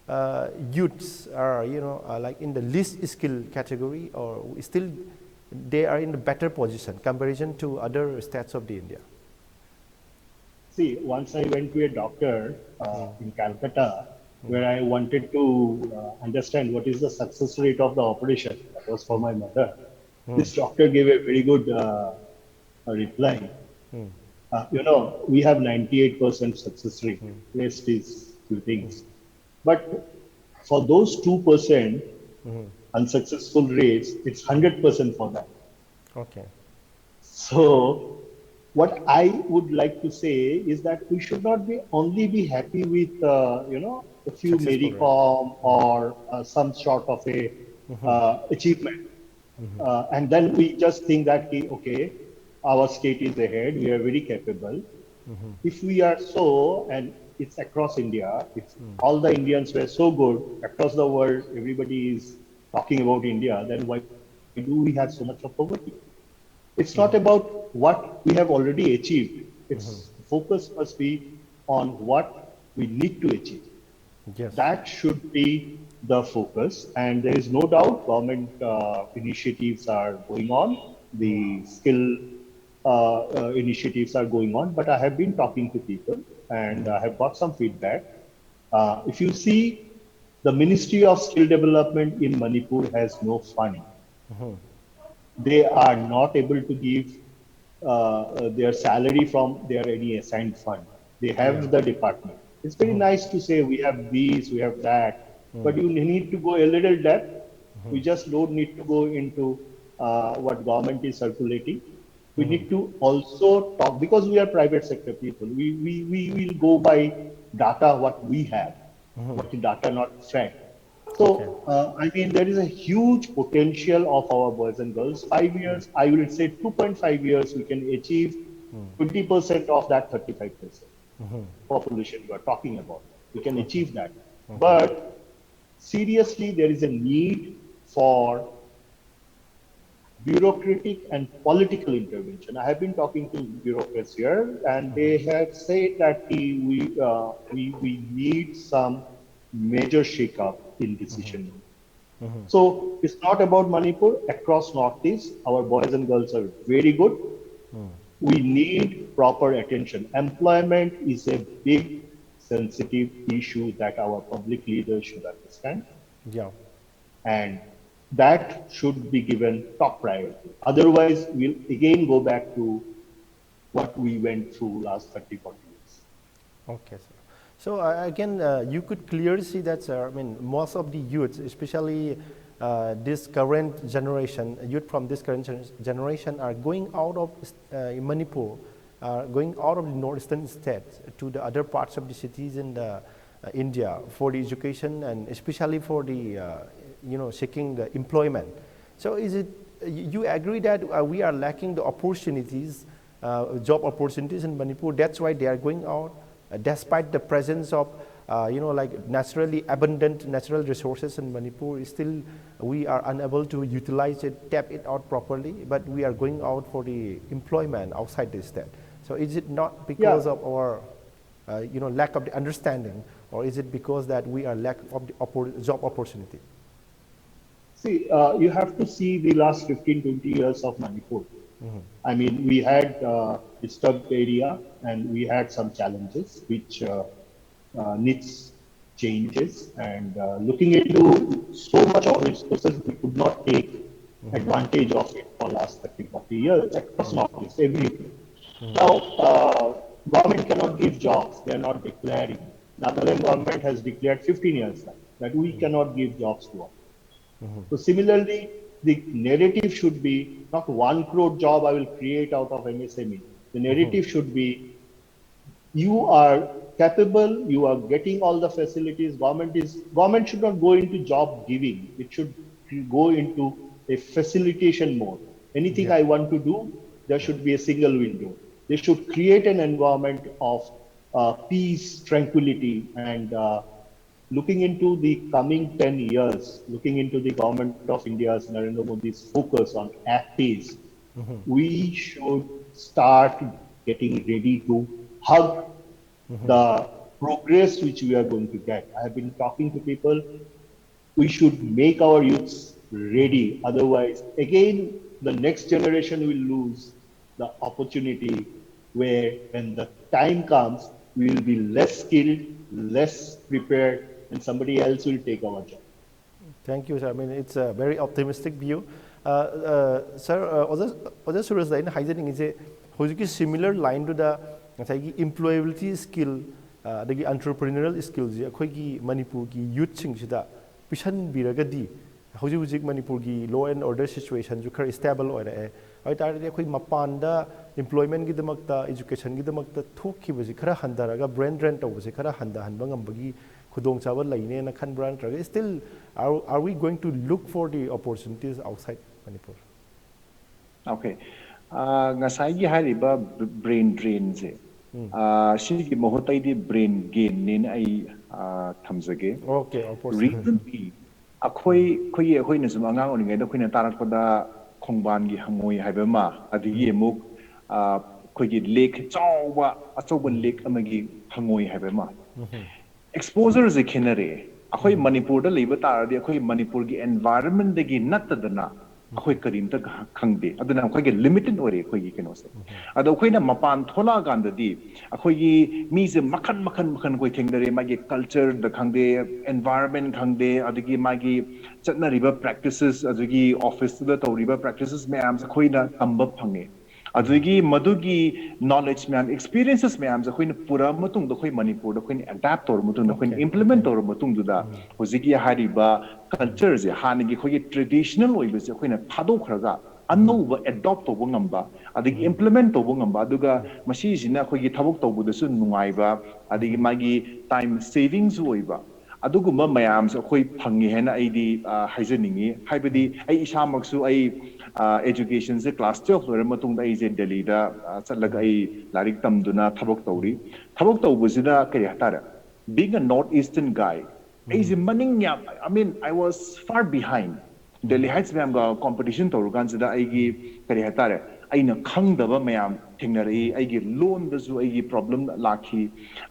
uh, youths are, you know, are like in the least skill category, or still they are in the better position comparison to other states of the India? See, once I went to a doctor uh, in Calcutta where I wanted to uh, understand what is the success rate of the operation. That was for my mother. This doctor gave a very good uh, uh, reply. Uh, you know, we have ninety-eight percent success rate. Rest is few things. But for those two percent unsuccessful rates, it's hundred percent for that. Okay. So, what I would like to say is that we should not be only be happy with uh, you know a few Successful Mary rate. Kom or uh, some sort of a uh, achievement, uh, and then we just think that ki, okay, our state is ahead, we are very capable. If we are so, and it's across India, if all the Indians were so good across the world, everybody is talking about India, then why do we have so much of poverty? It's not about what we have already achieved. Its focus must be on what we need to achieve. Yes. That should be the focus, and there is no doubt government uh, initiatives are going on. The skill uh, uh, initiatives are going on, but I have been talking to people and I have got some feedback. Uh, if you see, the Ministry of Skill Development in Manipur has no fund. They are not able to give uh, uh, their salary from their any assigned fund. They have Yeah. the department. It's very nice to say we have these, we have that, but you need to go a little depth. We just don't need to go into uh, what government is circulating. We need to also talk, because we are private sector people. We, we, we will go by data what we have, what the data not track. So, Okay. uh, I mean, there is a huge potential of our boys and girls. Five years, I will say two point five years, we can achieve twenty percent of that thirty-five percent population you are talking about. We can achieve that. But seriously, there is a need for bureaucratic and political intervention. I have been talking to bureaucrats here, and they have said that the, we, uh, we, we need some major shakeup in decision making. So it's not about Manipur. Across Northeast, our boys and girls are very good. We need proper attention. Employment is a big sensitive issue that our public leaders should understand. Yeah. And that should be given top priority. Otherwise, we'll again go back to what we went through last thirty, forty years. Okay, sir. So uh, again, uh, you could clearly see that, sir, I mean, most of the youths, especially uh, this current generation, youth from this current gen- generation, are going out of uh, Manipur, are going out of the northeastern states to the other parts of the cities in the, uh, India for the education and especially for the, uh, you know, seeking the employment. So is it, you agree that uh, we are lacking the opportunities, uh, job opportunities in Manipur? That's why they are going out, uh, despite the presence of, uh, you know, like, naturally abundant natural resources in Manipur. Still, we are unable to utilize it, tap it out properly. But we are going out for the employment outside the state. So is it not because Yeah. of our, uh, you know, lack of the understanding, or is it because that we are lack of the oppor- job opportunity? See, uh, you have to see the last fifteen, twenty years of Manipur. I mean, we had uh, disturbed area and we had some challenges which uh, uh, needs changes. And uh, looking into so much of resources, we could not take advantage of it for last thirty, forty years across markets, everything. Now, uh, government cannot give jobs. They are not declaring. Nagaland government has declared fifteen years back that we cannot give jobs to all. So similarly, the narrative should be not one crore job I will create out of M S M E. The narrative should be you are capable, you are getting all the facilities. Government is government should not go into job giving. It should go into a facilitation mode. Anything I want to do, there should be a single window. They should create an environment of uh, peace, tranquility, and uh, looking into the coming ten years, looking into the government of India's Narendra Modi's focus on app based, we should start getting ready to hug the progress which we are going to get. I have been talking to people. We should make our youths ready. Otherwise, again, the next generation will lose the opportunity where, when the time comes, we will be less skilled, less prepared, and somebody else will take our job. Thank you, sir. I mean, it's a very optimistic view. Uh, uh, sir, uh, ꯑꯣꯖꯥ ꯑꯣꯖꯥ ꯁꯨꯔꯖꯗ ꯑꯩꯅ ꯍꯥꯏꯖꯅꯤꯡꯉꯤꯁꯦ, ꯍꯧꯖꯤꯛꯀꯤ similar lineꯗꯨꯗ ꯉꯁꯥꯏꯒꯤ employability skill, ꯑꯗꯒꯤ entrepreneurial skillꯁꯦ ꯑꯩꯈꯣꯏꯒꯤ ꯃꯅꯤꯄꯨꯔꯒꯤ youthꯁꯤꯡꯁꯤꯗ ꯄꯤꯁꯟꯕꯤꯔꯒꯗꯤ, ꯍꯧꯖꯤꯛ ꯍꯧꯖꯤꯛ ꯃꯅꯤꯄꯨꯔꯒꯤ law and order situationꯁꯨ ꯈꯔ stable ꯑꯣꯏꯔꯛꯑꯦ꯫ ꯑꯗꯨ ꯑꯣꯏꯇꯥꯔꯗꯤ ꯑꯩꯈꯣꯏ ꯃꯄꯥꯟꯗ employmentꯒꯤꯗꯃꯛꯇ, educationꯒꯤꯗꯃꯛꯇ ꯊꯣꯛꯈꯤꯕꯁꯤ ꯈꯔ ꯍꯟꯊꯔꯒ brain drain ꯇꯧꯕꯁꯤ ꯈꯔ ꯍꯟꯊꯍꯟꯕ ꯉꯝꯕꯒꯤ ꯈꯨꯗꯣꯡꯆꯥꯕ ꯂꯩꯅꯦꯅ ꯈꯟꯕ꯭ꯔꯥ, ꯅꯠꯇ꯭ꯔꯒ still are, are we going to look for the opportunities outside Manipur? Okay. ꯑꯥ, ꯉꯁꯥꯏꯒꯤ ꯍꯥꯏꯔꯤꯕ brain drainꯁꯦ, ꯑꯥ, ꯁꯤꯒꯤ ꯃꯍꯨꯠꯇ ꯑꯩꯗꯤ brain gainꯅꯦꯅ ꯑꯩ, ꯑꯥ, ꯊꯝꯖꯒꯦ꯫ Okay, opportunity. Reasonꯗꯤ ꯑꯩꯈꯣꯏ ꯑꯩꯈꯣꯏꯒꯤ ꯑꯩꯈꯣꯏꯅ ꯁꯨꯝ ꯑꯉꯥꯡ ꯑꯣꯏꯔꯤꯉꯩꯗ ꯑꯩꯈꯣꯏꯅ ꯇꯥꯔꯛꯄꯗ ꯈꯣꯡꯕꯥꯟꯒꯤ ꯍꯪꯉꯣꯏ ꯍꯥꯏꯕ ꯑꯃ, ꯑꯗꯒꯤ ꯑꯃꯨꯛ, ꯑꯥ, ꯑꯩꯈꯣꯏꯒꯤ lake ꯆꯥꯎꯕ, ꯑꯆꯧꯕ lake ꯑꯃꯒꯤ ꯍꯪꯉꯣꯏ ꯍꯥꯏꯕ ꯑꯃ꯫ Exposureꯁꯦ ꯈꯦꯠꯅꯔꯛꯑꯦ꯫ ꯑꯩꯈꯣꯏ ꯃꯅꯤꯄꯨꯔꯗ ꯂꯩꯕ ꯇꯥꯔꯗꯤ ꯑꯩꯈꯣꯏ ꯃꯅꯤꯄꯨꯔꯒꯤ environmentꯗꯒꯤ ꯅꯠꯇꯗꯅ ꯑꯩꯈꯣꯏ ꯀꯔꯤꯝꯇ ꯈ- ꯈꯪꯗꯦ꯫ ꯑꯗꯨꯅ ꯑꯩꯈꯣꯏꯒꯤ ꯂꯤꯃꯤꯇꯦꯠ ꯑꯣꯏꯔꯦ ꯑꯩꯈꯣꯏꯒꯤ ꯀꯩꯅꯣꯁꯦ꯫ ꯑꯗꯣ ꯑꯩꯈꯣꯏꯅ ꯃꯄꯥꯟ ꯊꯣꯛꯂꯛꯑꯀꯥꯟꯗꯗꯤ ꯑꯩꯈꯣꯏꯒꯤ ꯃꯤꯁꯦ ꯃꯈꯟ ꯃꯈꯟ ꯃꯈꯟ ꯑꯩꯈꯣꯏ ꯊꯦꯡꯅꯔꯦ꯫ ꯃꯥꯒꯤ ꯀꯜꯆꯔꯗ ꯈꯪꯗꯦ, ꯑꯦꯟꯚꯥꯏꯔꯟꯃꯦꯟ ꯈꯪꯗꯦ, ꯑꯗꯒꯤ ꯃꯥꯒꯤ ꯆꯠꯅꯔꯤꯕ ꯄ꯭ꯔꯦꯛꯇꯤꯁꯦꯁ, ꯑꯗꯒꯤ ꯑꯣꯐꯤꯁꯇꯨꯗ ꯇꯧꯔꯤꯕ ꯄ꯭ꯔꯦꯛꯇꯤꯁꯦꯁ ꯃꯌꯥꯝꯁꯦ ꯑꯩꯈꯣꯏꯅ ꯇꯝꯕ ꯐꯪꯉꯦ꯫ ꯑꯗꯒꯤ ꯃꯗꯨꯒꯤ ꯅꯣꯂꯦꯖ ꯃꯌꯥꯝ, ꯑꯦꯛꯁꯄꯤꯔꯤꯌꯦꯟꯁꯦꯁ ꯃꯌꯥꯝꯁꯦ ꯑꯩꯈꯣꯏꯅ ꯄꯨꯔꯛꯑ ꯃꯇꯨꯡꯗ, ꯑꯩꯈꯣꯏ ꯃꯅꯤꯄꯨꯔꯗ ꯑꯩꯈꯣꯏꯅ ꯑꯦꯗꯥꯞ ꯇꯧꯔ ꯃꯇꯨꯡꯗ, ꯑꯩꯈꯣꯏꯅ Okay, ꯏꯝꯄ꯭ꯂꯤꯃꯦꯟ okay. ꯇꯧꯔ ꯃꯇꯨꯡꯗꯨꯗ, ꯍꯧꯖꯤꯛꯀꯤ ꯍꯥꯏꯔꯤꯕ ꯀꯜꯆꯔꯁꯦ, ꯍꯥꯟꯅꯒꯤ ꯑꯩꯈꯣꯏꯒꯤ ꯇ꯭ꯔꯦꯗꯤꯁꯅꯦꯜ ꯑꯣꯏꯕꯁꯦ ꯑꯩꯈꯣꯏꯅ ꯊꯥꯗꯣꯛꯈ꯭ꯔꯒ ꯑꯅꯧꯕ ꯑꯦꯗꯣꯞ ꯇꯧꯕ ꯉꯝꯕ, ꯑꯗꯒꯤ ꯏꯝꯄ꯭ꯂꯤꯃꯦꯟ ꯇꯧꯕ ꯉꯝꯕ, ꯑꯗꯨꯒ ꯃꯁꯤꯁꯤꯅ ꯑꯩꯈꯣꯏꯒꯤ ꯊꯕꯛ ꯇꯧꯕꯗꯁꯨ ꯅꯨꯡꯉꯥꯏꯕ, ꯑꯗꯒꯤ ꯃꯥꯒꯤ ꯇꯥꯏꯝ ꯁꯦꯚꯤꯡꯁꯨ ꯑꯣꯏꯕ, ꯑꯗꯨꯒꯨꯝꯕ ꯃꯌꯥꯝꯁꯨ ꯑꯩꯈꯣꯏ ꯐꯪꯉꯤ ꯍꯥꯏꯅ ꯑꯩꯗꯤ ꯑ, ꯍꯥꯏꯖꯅꯤꯡꯉꯤ꯫ ꯍꯥꯏꯕꯗꯤ ꯑꯩ ꯏꯁꯥꯃꯛꯁꯨ ꯑꯩ ꯑꯦꯖꯨꯀꯦꯁꯟꯁꯦ ꯀ꯭ꯂꯥꯁ ꯇꯨꯌꯦꯜꯐ ꯂꯣꯏꯔ ꯃꯇꯨꯡꯗ ꯑꯩꯁꯦ ꯗꯦꯜꯂꯤꯗ ꯑ, ꯆꯠꯂꯒ ꯑꯩ ꯂꯥꯏꯔꯤꯛ ꯇꯝꯗꯨꯅ ꯊꯕꯛ ꯇꯧꯔꯤ꯫ ꯊꯕꯛ ꯇꯧꯕꯁꯤꯗ ꯀꯔꯤ ꯍꯥꯏꯇꯥꯔꯦ, being a North Eastern guy, ꯑꯩꯁꯦ ꯃꯅꯤꯡ ꯌꯥꯝ, I mean, I was far behind. Delhi heights ꯃꯌꯥꯝꯒ ꯀꯣꯝꯄꯤꯇꯤꯁꯟ ꯇꯧꯔꯀꯥꯟꯁꯤꯗ ꯑꯩꯒꯤ ꯀꯔꯤ ꯍꯥꯏꯇꯥꯔꯦ, ꯑꯩꯅ ꯈꯪꯗꯕ ꯃꯌꯥꯝ ꯊꯦꯡꯅꯔꯛꯏ꯫ ꯑꯩꯒꯤ ꯂꯣꯟꯗꯁꯨ ꯑꯩꯒꯤ ꯄ꯭ꯔꯣꯕ꯭ꯂꯦꯝ ꯂꯥꯛꯈꯤ꯫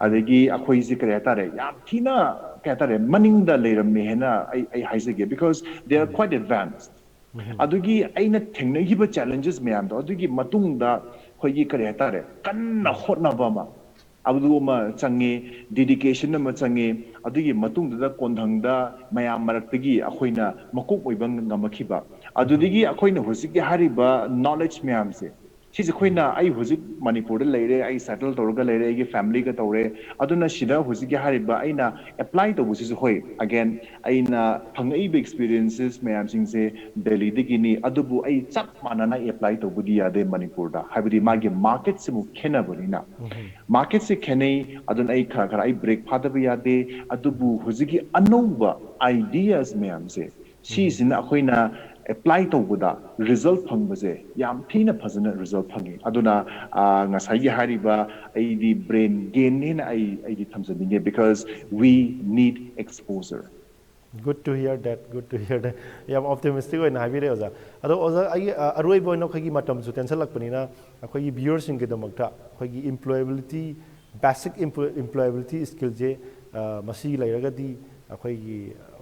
ꯑꯗꯒꯤ ꯑꯩꯈꯣꯏꯁꯦ ꯀꯔꯤ ꯍꯥꯏꯇꯥꯔꯦ, ꯌꯥꯝ ꯊꯤꯅ ꯀꯔꯤ ꯍꯥꯏꯇꯥꯔꯦ, ꯃꯅꯤꯡꯗ ꯂꯩꯔꯝꯃꯦ ꯍꯥꯏꯅ ꯑꯩ ꯑꯩ ꯍꯥꯏꯖꯒꯦ, because they are quite advanced. ꯑꯗꯨꯒꯤ ꯑꯩꯅ ꯊꯦꯡꯅꯈꯤꯕ ꯆꯦꯂꯦꯟꯖꯦꯁ ꯃꯌꯥꯝꯗꯣ, ꯑꯗꯨꯒꯤ ꯃꯇꯨꯡꯗ ꯑꯩꯈꯣꯏꯒꯤ ꯀꯔꯤ ꯍꯥꯏꯇꯥꯔꯦ, ꯀꯟꯅ ꯍꯣꯠꯅꯕ ꯑꯃ, ꯑꯗꯨ ꯑꯃ ꯆꯪꯉꯤ, ꯗꯦꯗꯤꯀꯦꯁꯟ ꯑꯃ ꯆꯪꯉꯤ꯫ ꯑꯗꯨꯒꯤ ꯃꯇꯨꯡꯗꯨꯗ ꯀꯣꯟꯊꯪꯗ ꯃꯌꯥꯝ ꯃꯔꯛꯇꯒꯤ ꯑꯩꯈꯣꯏꯅ ꯃꯀꯣꯛ ꯑꯣꯏꯕ ꯉꯝꯃꯛꯈꯤꯕ, ꯑꯗꯨꯗꯒꯤ ꯑꯩꯈꯣꯏꯅ ꯍꯧꯖꯤꯛꯀꯤ ꯍꯥꯏꯔꯤꯕ ꯅꯣꯂꯦꯖ ꯃꯌꯥꯝꯁꯦ, ꯁꯤꯁꯦ ꯑꯩꯈꯣꯏꯅ, ꯑꯩ ꯍꯧꯖꯤꯛ ꯃꯅꯤꯄꯨꯔꯗ ꯂꯩꯔꯦ, ꯑꯩ ꯁꯦꯇꯜ ꯇꯧꯔꯒ ꯂꯩꯔꯦ, ꯑꯩꯒꯤ ꯐꯦꯃꯤꯂꯤꯒ ꯇꯧꯔꯦ꯫ ꯑꯗꯨꯅ ꯁꯤꯗ ꯍꯧꯖꯤꯛꯀꯤ ꯍꯥꯏꯔꯤꯕ ꯑꯩꯅ ꯑꯦꯄ꯭ꯂꯥꯏ ꯇꯧꯕꯁꯤꯁꯨ, ꯍꯣꯏ, ꯑꯒꯦꯟ, ꯑꯩꯅ ꯐꯪꯉꯛꯏꯕ ꯑꯦꯛꯁꯄꯤꯔꯤꯌꯦꯟꯁꯦꯁ ꯃꯌꯥꯝꯁꯤꯡꯁꯦ ꯗꯦꯜꯂꯤꯗꯒꯤꯅꯤ, ꯑꯗꯨꯕꯨ ꯑꯩ ꯆꯞ ꯃꯥꯟꯅꯅ ꯑꯦꯄ꯭ꯂꯥꯏ ꯇꯧꯕꯗꯤ ꯌꯥꯗꯦ ꯃꯅꯤꯄꯨꯔꯗ, ꯍꯥꯏꯕꯗꯤ ꯃꯥꯒꯤ ꯃꯥꯔꯀꯦꯠꯁꯤꯃꯨꯛ ꯈꯦꯠꯅꯕꯅꯤꯅ꯫ ꯃꯥꯔꯀꯦꯠꯁꯦ ꯈꯦꯠꯅꯩ, ꯑꯗꯨꯅ ꯑꯩ ꯈꯔ ꯈꯔ ꯑꯩ ꯕ꯭ꯔꯦꯛ ꯐꯥꯗꯕ ꯌꯥꯗꯦ꯫ ꯑꯗꯨꯕꯨ ꯍꯧꯖꯤꯛꯀꯤ ꯑꯅꯧꯕ ꯑꯥꯏꯗꯤꯌꯥꯁ ꯃꯌꯥꯝꯁꯦ, ꯁꯤꯁꯤꯅ ꯑꯩꯈꯣꯏꯅ ꯑꯦꯄ꯭ꯂꯥꯏ ꯇꯧꯕꯗ ꯔꯤꯖꯜ ꯐꯪꯕꯁꯦ ꯌꯥꯝ ꯊꯤꯅ ꯐꯖꯅ ꯔꯤꯖꯜ ꯐꯪꯉꯤ꯫ ꯑꯗꯨꯅ ꯑ, ꯉꯁꯥꯏꯒꯤ ꯍꯥꯏꯔꯤꯕ ꯑꯩꯗꯤ ꯕ꯭ꯔꯦꯟ ꯒꯦꯟꯅꯦꯅ ꯑꯩ ꯑꯩꯗꯤ ꯊꯝꯖꯅꯤꯡꯉꯦ, because we need exposure. Good to hear that, good to hear that. ꯌꯥꯝ ꯑꯣꯞꯇꯤꯃꯤꯁꯇꯤꯛ ꯑꯣꯏꯅ ꯍꯥꯏꯕꯤꯔꯦ ꯑꯣꯖꯥ꯫ ꯑꯗꯣ ꯑꯣꯖꯥ, ꯑꯩꯒꯤ ꯑ, ꯑꯔꯣꯏꯕ ꯑꯣꯏꯅ ꯑꯩꯈꯣꯏꯒꯤ ꯃꯇꯝꯁꯨ ꯇꯦꯟꯁꯜꯂꯛꯄꯅꯤꯅ, ꯑꯩꯈꯣꯏꯒꯤ ꯚ꯭ꯌꯨꯋꯔꯁꯤꯡꯒꯤꯗꯃꯛꯇ ꯑꯩꯈꯣꯏꯒꯤ ꯏꯝꯄ꯭ꯂꯣꯌꯦꯕꯤꯂꯤꯇꯤ, ꯕꯦꯁꯤꯛ ꯏꯝꯄ꯭ꯂꯣꯌꯦꯕꯤꯂꯤꯇꯤ ꯁ꯭ꯀꯤꯜꯁꯦ, ꯑ, ꯃꯁꯤ ꯂꯩꯔꯒꯗꯤ ꯑꯩꯈꯣꯏꯒꯤ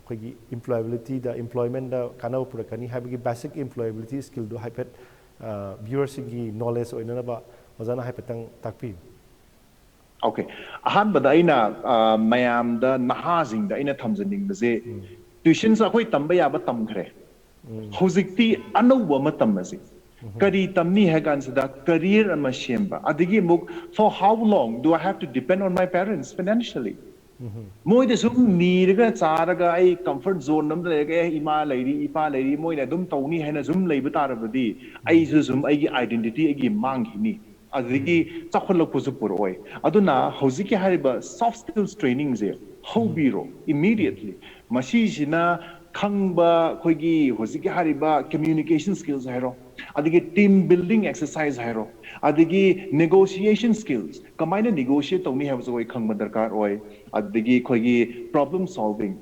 ꯑꯩꯈꯣꯏꯒꯤ employabilityꯗ, employmentꯗ ꯀꯥꯟꯅꯕ ꯄꯨꯔꯛꯀꯅꯤ ꯍꯥꯏꯕꯒꯤ basic employability skillꯗꯨ ꯍꯥꯏꯐꯦꯠ viewerꯁꯤꯡꯒꯤ knowledge ꯑꯣꯏꯅꯅꯕ ꯑꯣꯖꯥꯅ ꯍꯥꯏꯐꯦꯠꯇꯪ ꯇꯥꯛꯄꯤꯌꯨ꯫ Okay, ꯑꯍꯥꯟꯕꯗ ꯑꯩꯅ ꯑ, ꯃꯌꯥꯝꯗ, ꯅꯍꯥꯁꯤꯡꯗ ꯑꯩꯅ ꯊꯝꯖꯅꯤꯡꯕꯁꯦ, tuitions ꯑꯩꯈꯣꯏ ꯇꯝꯕ ꯌꯥꯕ ꯇꯝꯈ꯭ꯔꯦ꯫ ꯍꯧꯖꯤꯛꯇꯤ ꯑꯅꯧꯕ ꯑꯃ ꯇꯝꯃꯁꯤ꯫ ꯀꯔꯤ ꯇꯝꯅꯤ ꯍꯥꯏ ꯀꯥꯟꯁꯤꯗ career ꯑꯃ ꯁꯦꯝꯕ꯫ ꯑꯗꯒꯤ ꯑꯃꯨꯛ, for how long do I have to depend on my parents financially? ꯃꯣꯏꯗ ꯁꯨꯝ ꯅꯤꯔꯒ ꯆꯥꯔꯒ ꯑꯩ comfort zone ꯑꯃꯗ ꯂꯩꯔꯒ, "ꯑꯦ, ꯏꯃꯥ ꯂꯩꯔꯤ, ꯏꯄꯥ ꯂꯩꯔꯤ, ꯃꯣꯏꯅ ꯑꯗꯨꯝ ꯇꯧꯅꯤ" ꯍꯥꯏꯅ ꯁꯨꯝ ꯂꯩꯕ ꯇꯥꯔꯕꯗꯤ, ꯑꯩꯁꯨ ꯁꯨꯝ ꯑꯩꯒꯤ identity ꯑꯩꯒꯤ ꯃꯥꯡꯈꯤꯅꯤ꯫ ꯑꯗꯒꯤ ꯆꯥꯎꯈꯠꯂꯛꯄꯁꯨ ꯄꯨꯔꯛꯑꯣꯏ꯫ ꯑꯗꯨꯅ ꯍꯧꯖꯤꯛꯀꯤ ꯍꯥꯏꯔꯤꯕ soft skills trainingꯁꯦ ꯍꯧꯕꯤꯔꯣ immediately꯫ ꯃꯁꯤꯁꯤꯅ ꯈꯪꯕ, ꯑꯩꯈꯣꯏꯒꯤ ꯍꯧꯖꯤꯛꯀꯤ ꯍꯥꯏꯔꯤꯕ communication skills ꯍꯥꯏꯔꯣ, ꯑꯗꯒꯤ team building exercise ꯍꯥꯏꯔꯣ, ꯑꯗꯒꯤ negotiation skills, ꯀꯃꯥꯏꯅ negotiate ꯇꯧꯅꯤ ꯍꯥꯏꯕꯁꯨ ꯑꯩꯈꯣꯏ ꯈꯪꯕ ꯗꯔꯀꯥꯔ ꯑꯣꯏ꯫ ꯑꯗꯒꯤ ꯑꯩꯈꯣꯏꯒꯤ problem solving,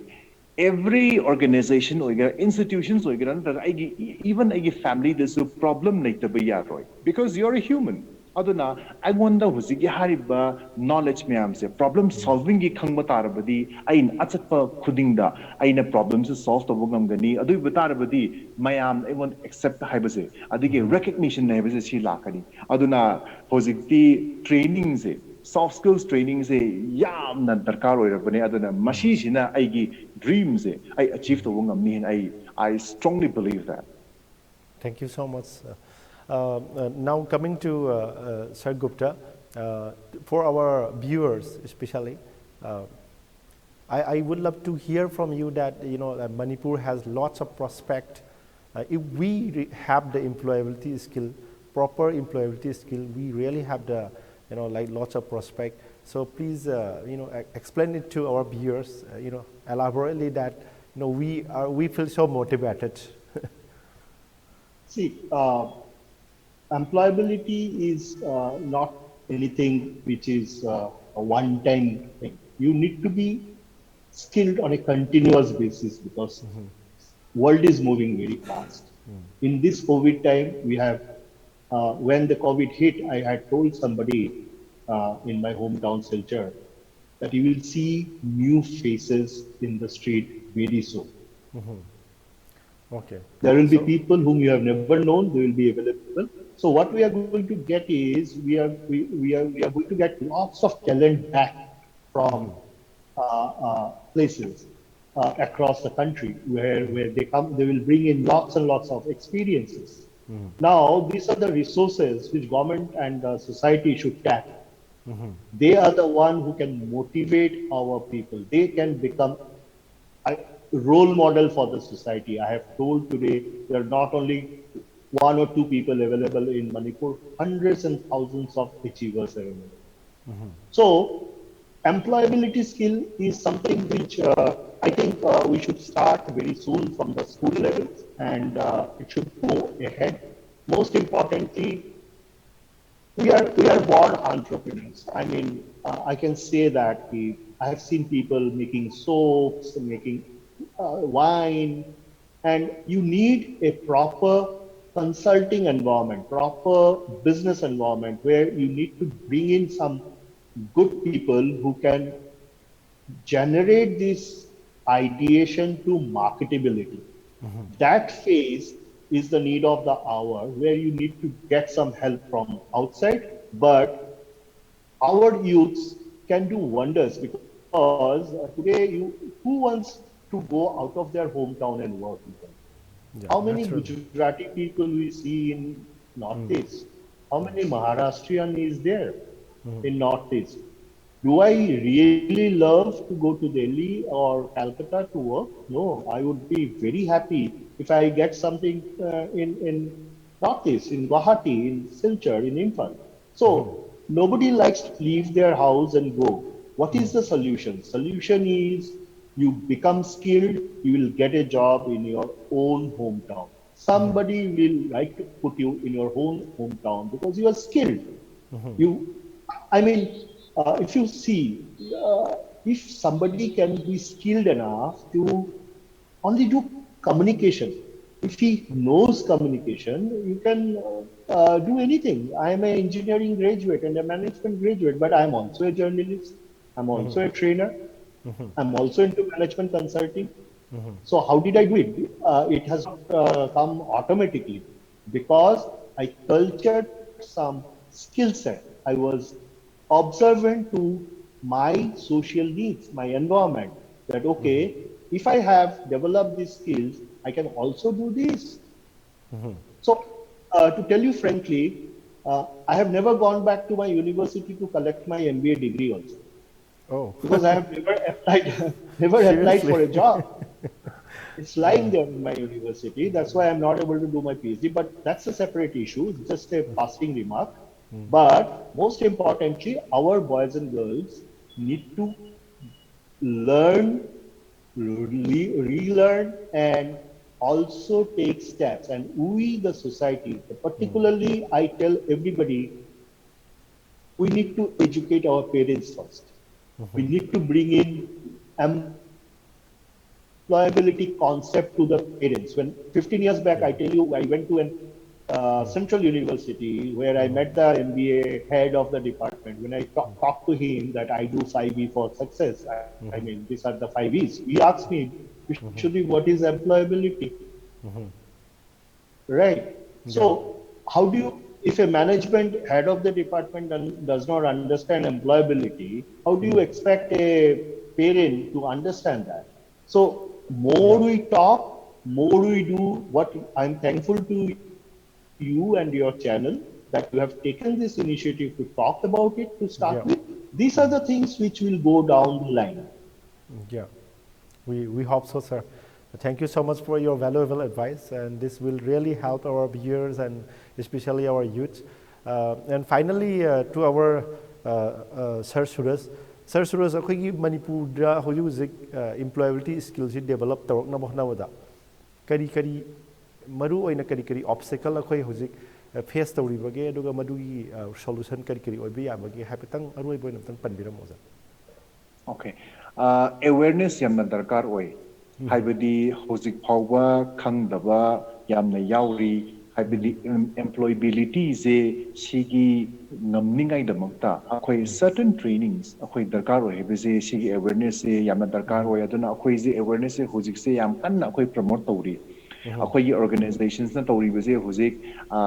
every organization ꯑꯣꯏꯒꯦꯔꯥ, institutions ꯑꯣꯏꯒꯦꯔꯥ, ꯅꯠꯇ꯭ꯔꯒ ꯑꯩꯒꯤ, even ꯑꯩꯒꯤ familyꯗꯁꯨ problem ꯂꯩꯇꯕ ꯌꯥꯔꯣꯏ, because you are a human꯫ ꯑꯗꯨꯅ ꯑꯩꯉꯣꯟꯗ ꯍꯧꯖꯤꯛꯀꯤ ꯍꯥꯏꯔꯤꯕ knowledge ꯃꯌꯥꯝꯁꯦ, problem solvingꯒꯤ ꯈꯪꯕ ꯇꯥꯔꯕꯗꯤ, ꯑꯩꯅ ꯑꯆꯠꯄ ꯈꯨꯗꯤꯡꯗ ꯑꯩꯅ problemꯁꯦ solve ꯇꯧꯕ ꯉꯝꯒꯅꯤ꯫ ꯑꯗꯨ ꯑꯣꯏꯕ ꯇꯥꯔꯕꯗꯤ ꯃꯌꯥꯝ ꯑꯩꯉꯣꯟꯗ accept ꯍꯥꯏꯕꯁꯦ, ꯑꯗꯒꯤ recognition ꯍꯥꯏꯕꯁꯦ ꯁꯤ ꯂꯥꯛꯀꯅꯤ꯫ ꯑꯗꯨꯅ ꯍꯧꯖꯤꯛꯇꯤ trainingꯁꯦ, soft skills trainingꯁꯦ ꯌꯥꯝꯅ ꯗꯔꯀꯥꯔ ꯑꯣꯏꯔꯕꯅꯦ꯫ ꯑꯗꯨꯅ ꯃꯁꯤꯁꯤꯅ ꯑꯩꯒꯤ dreamꯁꯦ ꯑꯩ achieve ꯇꯧꯕ ꯉꯝꯅꯤ ꯍꯥꯏꯅ ꯑꯩ, I strongly believe that. Thank you so much, sir. Uh, uh, now coming to uh, uh, Sir Gupta, uh, for our viewers especially, uh, I, I would love to hear from you that, you know, that Manipur has lots of prospect. Uh, if we re- have the employability skill, proper employability skill, we really have the, you know, like, lots of prospect. So please, uh, you know, e- explain it to our viewers, uh, you know, elaborately that, you know, we are, we feel so motivated. See, uh, employability is uh, not anything which is uh, a one-time thing. You need to be skilled on a continuous basis because world is moving very fast. In this COVID time, we have, uh, when the COVID hit, I had told somebody uh, in my hometown, Silchar, that you will see new faces in the street very soon. Okay. There will be people whom you have never known, they will be available. So what we are going to get is we are we, we are we are going to get lots of talent back from uh, uh, places uh, across the country where where they come, they will bring in lots and lots of experiences. Now these are the resources which government and uh, society should tap. They are the one who can motivate our people. They can become a role model for the society. I have told today there are not only one or two people available in Manipur, hundreds and thousands of achievers available. So employability skill is something which uh, I think uh, we should start very soon from the school level, and uh, it should go ahead. Most importantly, we are we are born entrepreneurs. I mean, uh, I can say that we, I have seen people making soaps, making uh, wine, and you need a proper consulting environment, proper business environment where you need to bring in some good people who can generate this ideation to marketability. That phase is the need of the hour where you need to get some help from outside, but our youths can do wonders because uh, today you, who wants to go out of their hometown and work? How many Gujarati people we see in Northeast? How many Maharashtrian is there in Northeast? Do I really love to go to Delhi or Calcutta to work? No, I would be very happy if I get something uh, in, in Northeast, in Guwahati, in Silchar, in Imphal. So nobody likes to leave their house and go. What is the solution? Solution is you become skilled, you will get a job in your own hometown. Somebody will like to put you in your own hometown because you are skilled. You, I mean, uh, if you see, uh, if somebody can be skilled enough to only do communication, if he knows communication, you can uh, uh, do anything. I am an engineering graduate and a management graduate, but I am also a journalist. I'm also a trainer. I'm also into management consulting. So how did I do it? Uh, it has uh, come automatically because I cultured some skill set. I was observant to my social needs, my environment. That okay, if I have developed these skills, I can also do this. So, uh, to tell you frankly, uh, I have never gone back to my university to collect my M B A degree also. Oh, Because I have never applied, never applied Seriously? For a job. It's lying there in my university. That's why I'm not able to do my P H D. But that's a separate issue. It's just a passing remark. But most importantly, our boys and girls need to learn, re- relearn, and also take steps. And we, the society, particularly, I tell everybody, we need to educate our parents first. We need to bring in employability concept to the parents. When fifteen years back, I tell you, I went to an uh, central university where I met the M B A head of the department. When I talk, talked to him that I do five E for success, I, I mean, these are the five E's. He asked me, Vishnu, what is employability? Right. So, how do you, if a management head of the department don- does not understand employability, how do you expect a parent to understand that? So, more we talk, more we do. What I'm thankful to you and your channel that you have taken this initiative to talk about it to start Yeah. with. These are the things which will go down the line. Yeah, we, we hope so, sir. Thank you so much for your valuable advice, and this will really help our viewers and especially our youth. Uh, and finally, uh, to our uh, uh, Sir Suraj. Sir Suraj, ꯑꯩꯈꯣꯏꯒꯤ ꯃꯅꯤꯄꯨꯔꯗ ꯍꯧꯖꯤꯛ ꯍꯧꯖꯤꯛ employability skillꯁꯤ develop ꯇꯧꯔꯛꯅꯕ ꯍꯣꯠꯅꯕꯗ ꯀꯔꯤ ꯀꯔꯤ ꯃꯔꯨ ꯑꯣꯏꯅ ꯀꯔꯤ ꯀꯔꯤ obstacle ꯑꯩꯈꯣꯏ ꯍꯧꯖꯤꯛ face ꯇꯧꯔꯤꯕꯒꯦ, ꯑꯗꯨꯒ ꯃꯗꯨꯒꯤ solution ꯀꯔꯤ ꯀꯔꯤ ꯑꯣꯏꯕ ꯌꯥꯕꯒꯦ ꯍꯥꯏꯐꯦꯠꯇꯪ ꯑꯔꯣꯏꯕ ꯑꯣꯏꯅ ꯑꯝꯇꯪ ꯄꯟꯕꯤꯔꯝꯃꯣ, ꯁꯥꯔ꯫ Okay. ꯑꯦꯋꯦꯔꯅꯦꯁ ꯌꯥꯝꯅ ꯗꯔꯀꯥꯔ ꯑꯣꯏ꯫ ꯍꯥꯏꯕꯗꯤ ꯍꯧꯖꯤꯛ ꯐꯥꯎꯕ ꯈꯪꯗꯕ ꯌꯥꯝꯅ ꯌꯥꯎꯔꯤ꯫ ꯍꯥꯏꯕꯗꯤ employabilityꯁꯦ ꯁꯤꯒꯤ ꯉꯝꯅꯤꯡꯉꯥꯏꯗꯃꯛꯇ ꯑꯩꯈꯣꯏ certain trainings ꯑꯩꯈꯣꯏ ꯗꯔꯀꯥꯔ ꯑꯣꯏ ꯍꯥꯏꯕꯁꯦ, ꯁꯤꯒꯤ awarenessꯁꯦ ꯌꯥꯝꯅ ꯗꯔꯀꯥꯔ ꯑꯣꯏ꯫ ꯑꯗꯨꯅ ꯑꯩꯈꯣꯏꯁꯦ awarenessꯁꯦ ꯍꯧꯖꯤꯛꯁꯦ ꯌꯥꯝ ꯀꯟꯅ ꯑꯩꯈꯣꯏ promote ꯇꯧꯔꯤ꯫ ꯑꯩꯈꯣꯏꯒꯤ organizationsꯅ ꯇꯧꯔꯤꯕꯁꯦ ꯍꯧꯖꯤꯛ, ꯑ,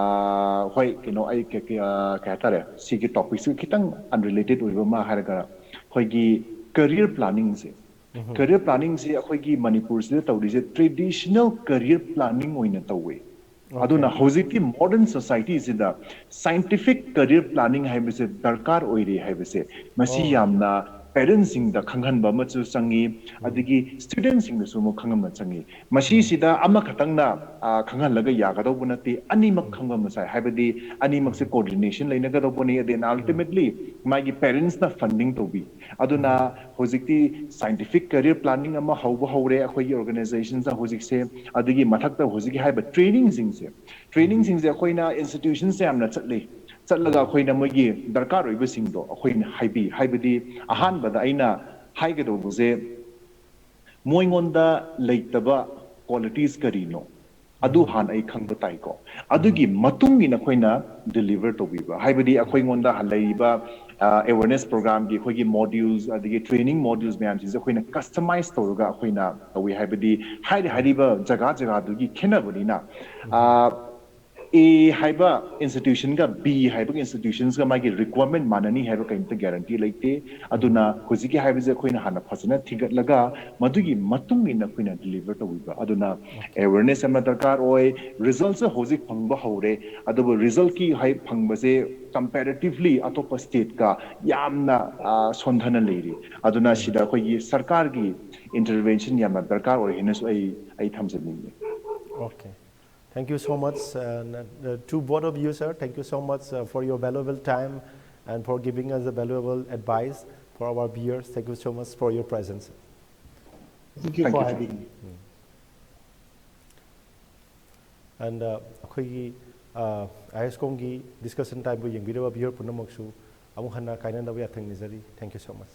ꯍꯣꯏ, ꯀꯩꯅꯣ, ꯑꯩ ꯀꯩ-, ꯀꯩ-, ꯑ, ꯀꯩ ꯍꯥꯏꯇꯥꯔꯦ, ꯁꯤꯒꯤ topicꯁꯨ ꯈꯤꯇꯪ unrelated ꯑꯣꯏꯕ ꯑꯃ ꯍꯥꯏꯔꯒ, ꯑꯩꯈꯣꯏꯒꯤ career planningꯁꯦ, career planningꯁꯦ ꯑꯩꯈꯣꯏꯒꯤ ꯃꯅꯤꯄꯨꯔꯁꯤꯗ ꯇꯧꯔꯤꯁꯦ traditional career planning ꯑꯣꯏꯅ ꯇꯧꯋꯦ꯫ ꯑꯗꯨꯅ ꯍꯧꯖꯤꯛꯇꯤ modern societyꯁꯤꯗ scientific career planning ꯍꯥꯏꯕꯁꯦ ꯗꯔꯀꯥꯔ ꯑꯣꯏꯔꯦ ꯍꯥꯏꯕꯁꯦ, ꯃꯁꯤ ꯌꯥꯝꯅ parentsꯁꯤꯡꯗ ꯈꯪꯍꯟꯕ ꯑꯃꯁꯨ ꯆꯪꯉꯤ, ꯑꯗꯒꯤ studentꯁꯤꯡꯗꯁꯨ ꯑꯃꯨꯛ ꯈꯪꯍꯟꯕ ꯆꯪꯉꯤ꯫ ꯃꯁꯤꯁꯤꯗ ꯑꯃꯈꯛꯇꯪꯅ, ꯑ, ꯈꯪꯍꯜꯂꯒ ꯌꯥꯒꯗꯧꯕ ꯅꯠꯇꯦ, ꯑꯅꯤꯃꯛ ꯈꯪꯕ ꯃꯁꯥꯏ꯫ ꯍꯥꯏꯕꯗꯤ ꯑꯅꯤꯃꯛꯁꯦ coordination ꯂꯩꯅꯒꯗꯧꯕꯅꯤ, and then ultimately ꯃꯥꯒꯤ parentsꯅ funding ꯇꯧꯕꯤ꯫ ꯑꯗꯨꯅ ꯍꯧꯖꯤꯛꯇꯤ scientific career planning ꯑꯃ ꯍꯧꯕ ꯍꯧꯔꯦ ꯑꯩꯈꯣꯏꯒꯤ organizationsꯅ ꯍꯧꯖꯤꯛꯁꯦ꯫ ꯑꯗꯨꯒꯤ ꯃꯊꯛꯇ ꯍꯧꯖꯤꯛꯀꯤ ꯍꯥꯏꯔꯤꯕ trainingꯁꯤꯡꯁꯦ, trainingꯁꯤꯡꯁꯦ ꯑꯩꯈꯣꯏꯅ institutionsꯁꯦ ꯌꯥꯝꯅ ꯆꯠꯂꯤ꯫ ꯆꯠꯂꯒ ꯑꯩꯈꯣꯏꯅ ꯃꯣꯏꯒꯤ ꯗꯔꯀꯥꯔ ꯑꯣꯏꯕꯁꯤꯡꯗꯣ ꯑꯩꯈꯣꯏꯅ ꯍꯥꯏꯕꯤ꯫ ꯍꯥꯏꯕꯗꯤ ꯑꯍꯥꯟꯕꯗ ꯑꯩꯅ ꯍꯥꯏꯒꯗꯧꯕꯁꯦ, ꯃꯣꯏꯉꯣꯟꯗ ꯂꯩꯇꯕ qualities ꯀꯔꯤꯅꯣ, ꯑꯗꯨ ꯍꯥꯟꯅ ꯑꯩ ꯈꯪꯕ ꯇꯥꯏꯀꯣ꯫ ꯑꯗꯨꯒꯤ ꯃꯇꯨꯡ ꯏꯟꯅ ꯑꯩꯈꯣꯏꯅ deliver ꯇꯧꯕꯤꯕ, ꯍꯥꯏꯕꯗꯤ ꯑꯩꯈꯣꯏꯉꯣꯟꯗ ꯂꯩꯔꯤꯕ, ꯑ, awareness programꯒꯤ ꯑꯩꯈꯣꯏꯒꯤ modules, ꯑꯗꯒꯤ training modules ꯃꯌꯥꯝꯁꯤꯡꯁꯦ ꯑꯩꯈꯣꯏꯅ customize ꯇꯧꯔꯒ ꯑꯩꯈꯣꯏꯅ ꯇꯧꯏ꯫ ꯍꯥꯏꯕꯗꯤ ꯍꯥꯏꯔꯤ, ꯍꯥꯏꯔꯤꯕ ꯖꯒꯥ ꯖꯒꯥꯗꯨꯒꯤ ꯈꯦꯠꯅꯕꯅꯤꯅ, ꯑ, A ꯍꯥꯏꯕ institutionꯒ B ꯍꯥꯏꯕ institutionsꯒ ꯃꯥꯒꯤ requirement ꯃꯥꯟꯅꯅꯤ ꯍꯥꯏꯕ ꯀꯔꯤꯝꯇ guarantee ꯂꯩꯇꯦ꯫ ꯑꯗꯨꯅ ꯍꯧꯖꯤꯛꯀꯤ ꯍꯥꯏꯕꯁꯦ ꯑꯩꯈꯣꯏꯅ ꯍꯥꯟꯅ ꯐꯖꯅ ꯊꯤꯒꯠꯂꯒ ꯃꯗꯨꯒꯤ ꯃꯇꯨꯡ ꯏꯟꯅ ꯑꯩꯈꯣꯏꯅ deliver ꯇꯧꯕꯤꯕ꯫ ꯑꯗꯨꯅ awareness ꯑꯃ ꯗꯔꯀꯥꯔ ꯑꯣꯏ꯫ Resultꯁꯨ ꯍꯧꯖꯤꯛ ꯐꯪꯕ ꯍꯧꯔꯦ, ꯑꯗꯨꯕꯨ resultꯀꯤ ꯍꯥꯏ ꯐꯪꯕꯁꯦ comparatively ꯑꯇꯣꯞꯄ stateꯀ ꯌꯥꯝꯅ, ꯑ, ꯁꯣꯟꯊꯅ ꯂꯩꯔꯤ꯫ ꯑꯗꯨꯅ ꯁꯤꯗ ꯑꯩꯈꯣꯏꯒꯤ ꯁꯔꯀꯥꯔꯒꯤ intervention ꯌꯥꯝꯅ ꯗꯔꯀꯥꯔ ꯑꯣꯏ ꯍꯥꯏꯅꯁꯨ ꯑꯩ, ꯑꯩ ꯊꯝꯖꯅꯤꯡꯉꯤ꯫ Okay. Thank you so much, uh, n- uh, to both of you, sir. Thank you so much, uh, for your valuable time and for giving us a valuable advice for our viewers. Thank you so much for your presence. Thank you Thank for you. Having me. And uh, ꯑꯩꯈꯣꯏꯒꯤ ꯑꯥꯏ ꯑꯦꯁ ꯀꯣꯝꯒꯤ discussion timeꯕꯨ ꯌꯦꯡꯕꯤꯔꯕ viewer ꯄꯨꯝꯅꯃꯛꯁꯨ ꯑꯃꯨꯛ ꯍꯟꯅ ꯀꯥꯏꯅꯅꯕ ꯌꯥꯊꯪ ꯅꯤꯖꯔꯤ꯫ Thank you so much.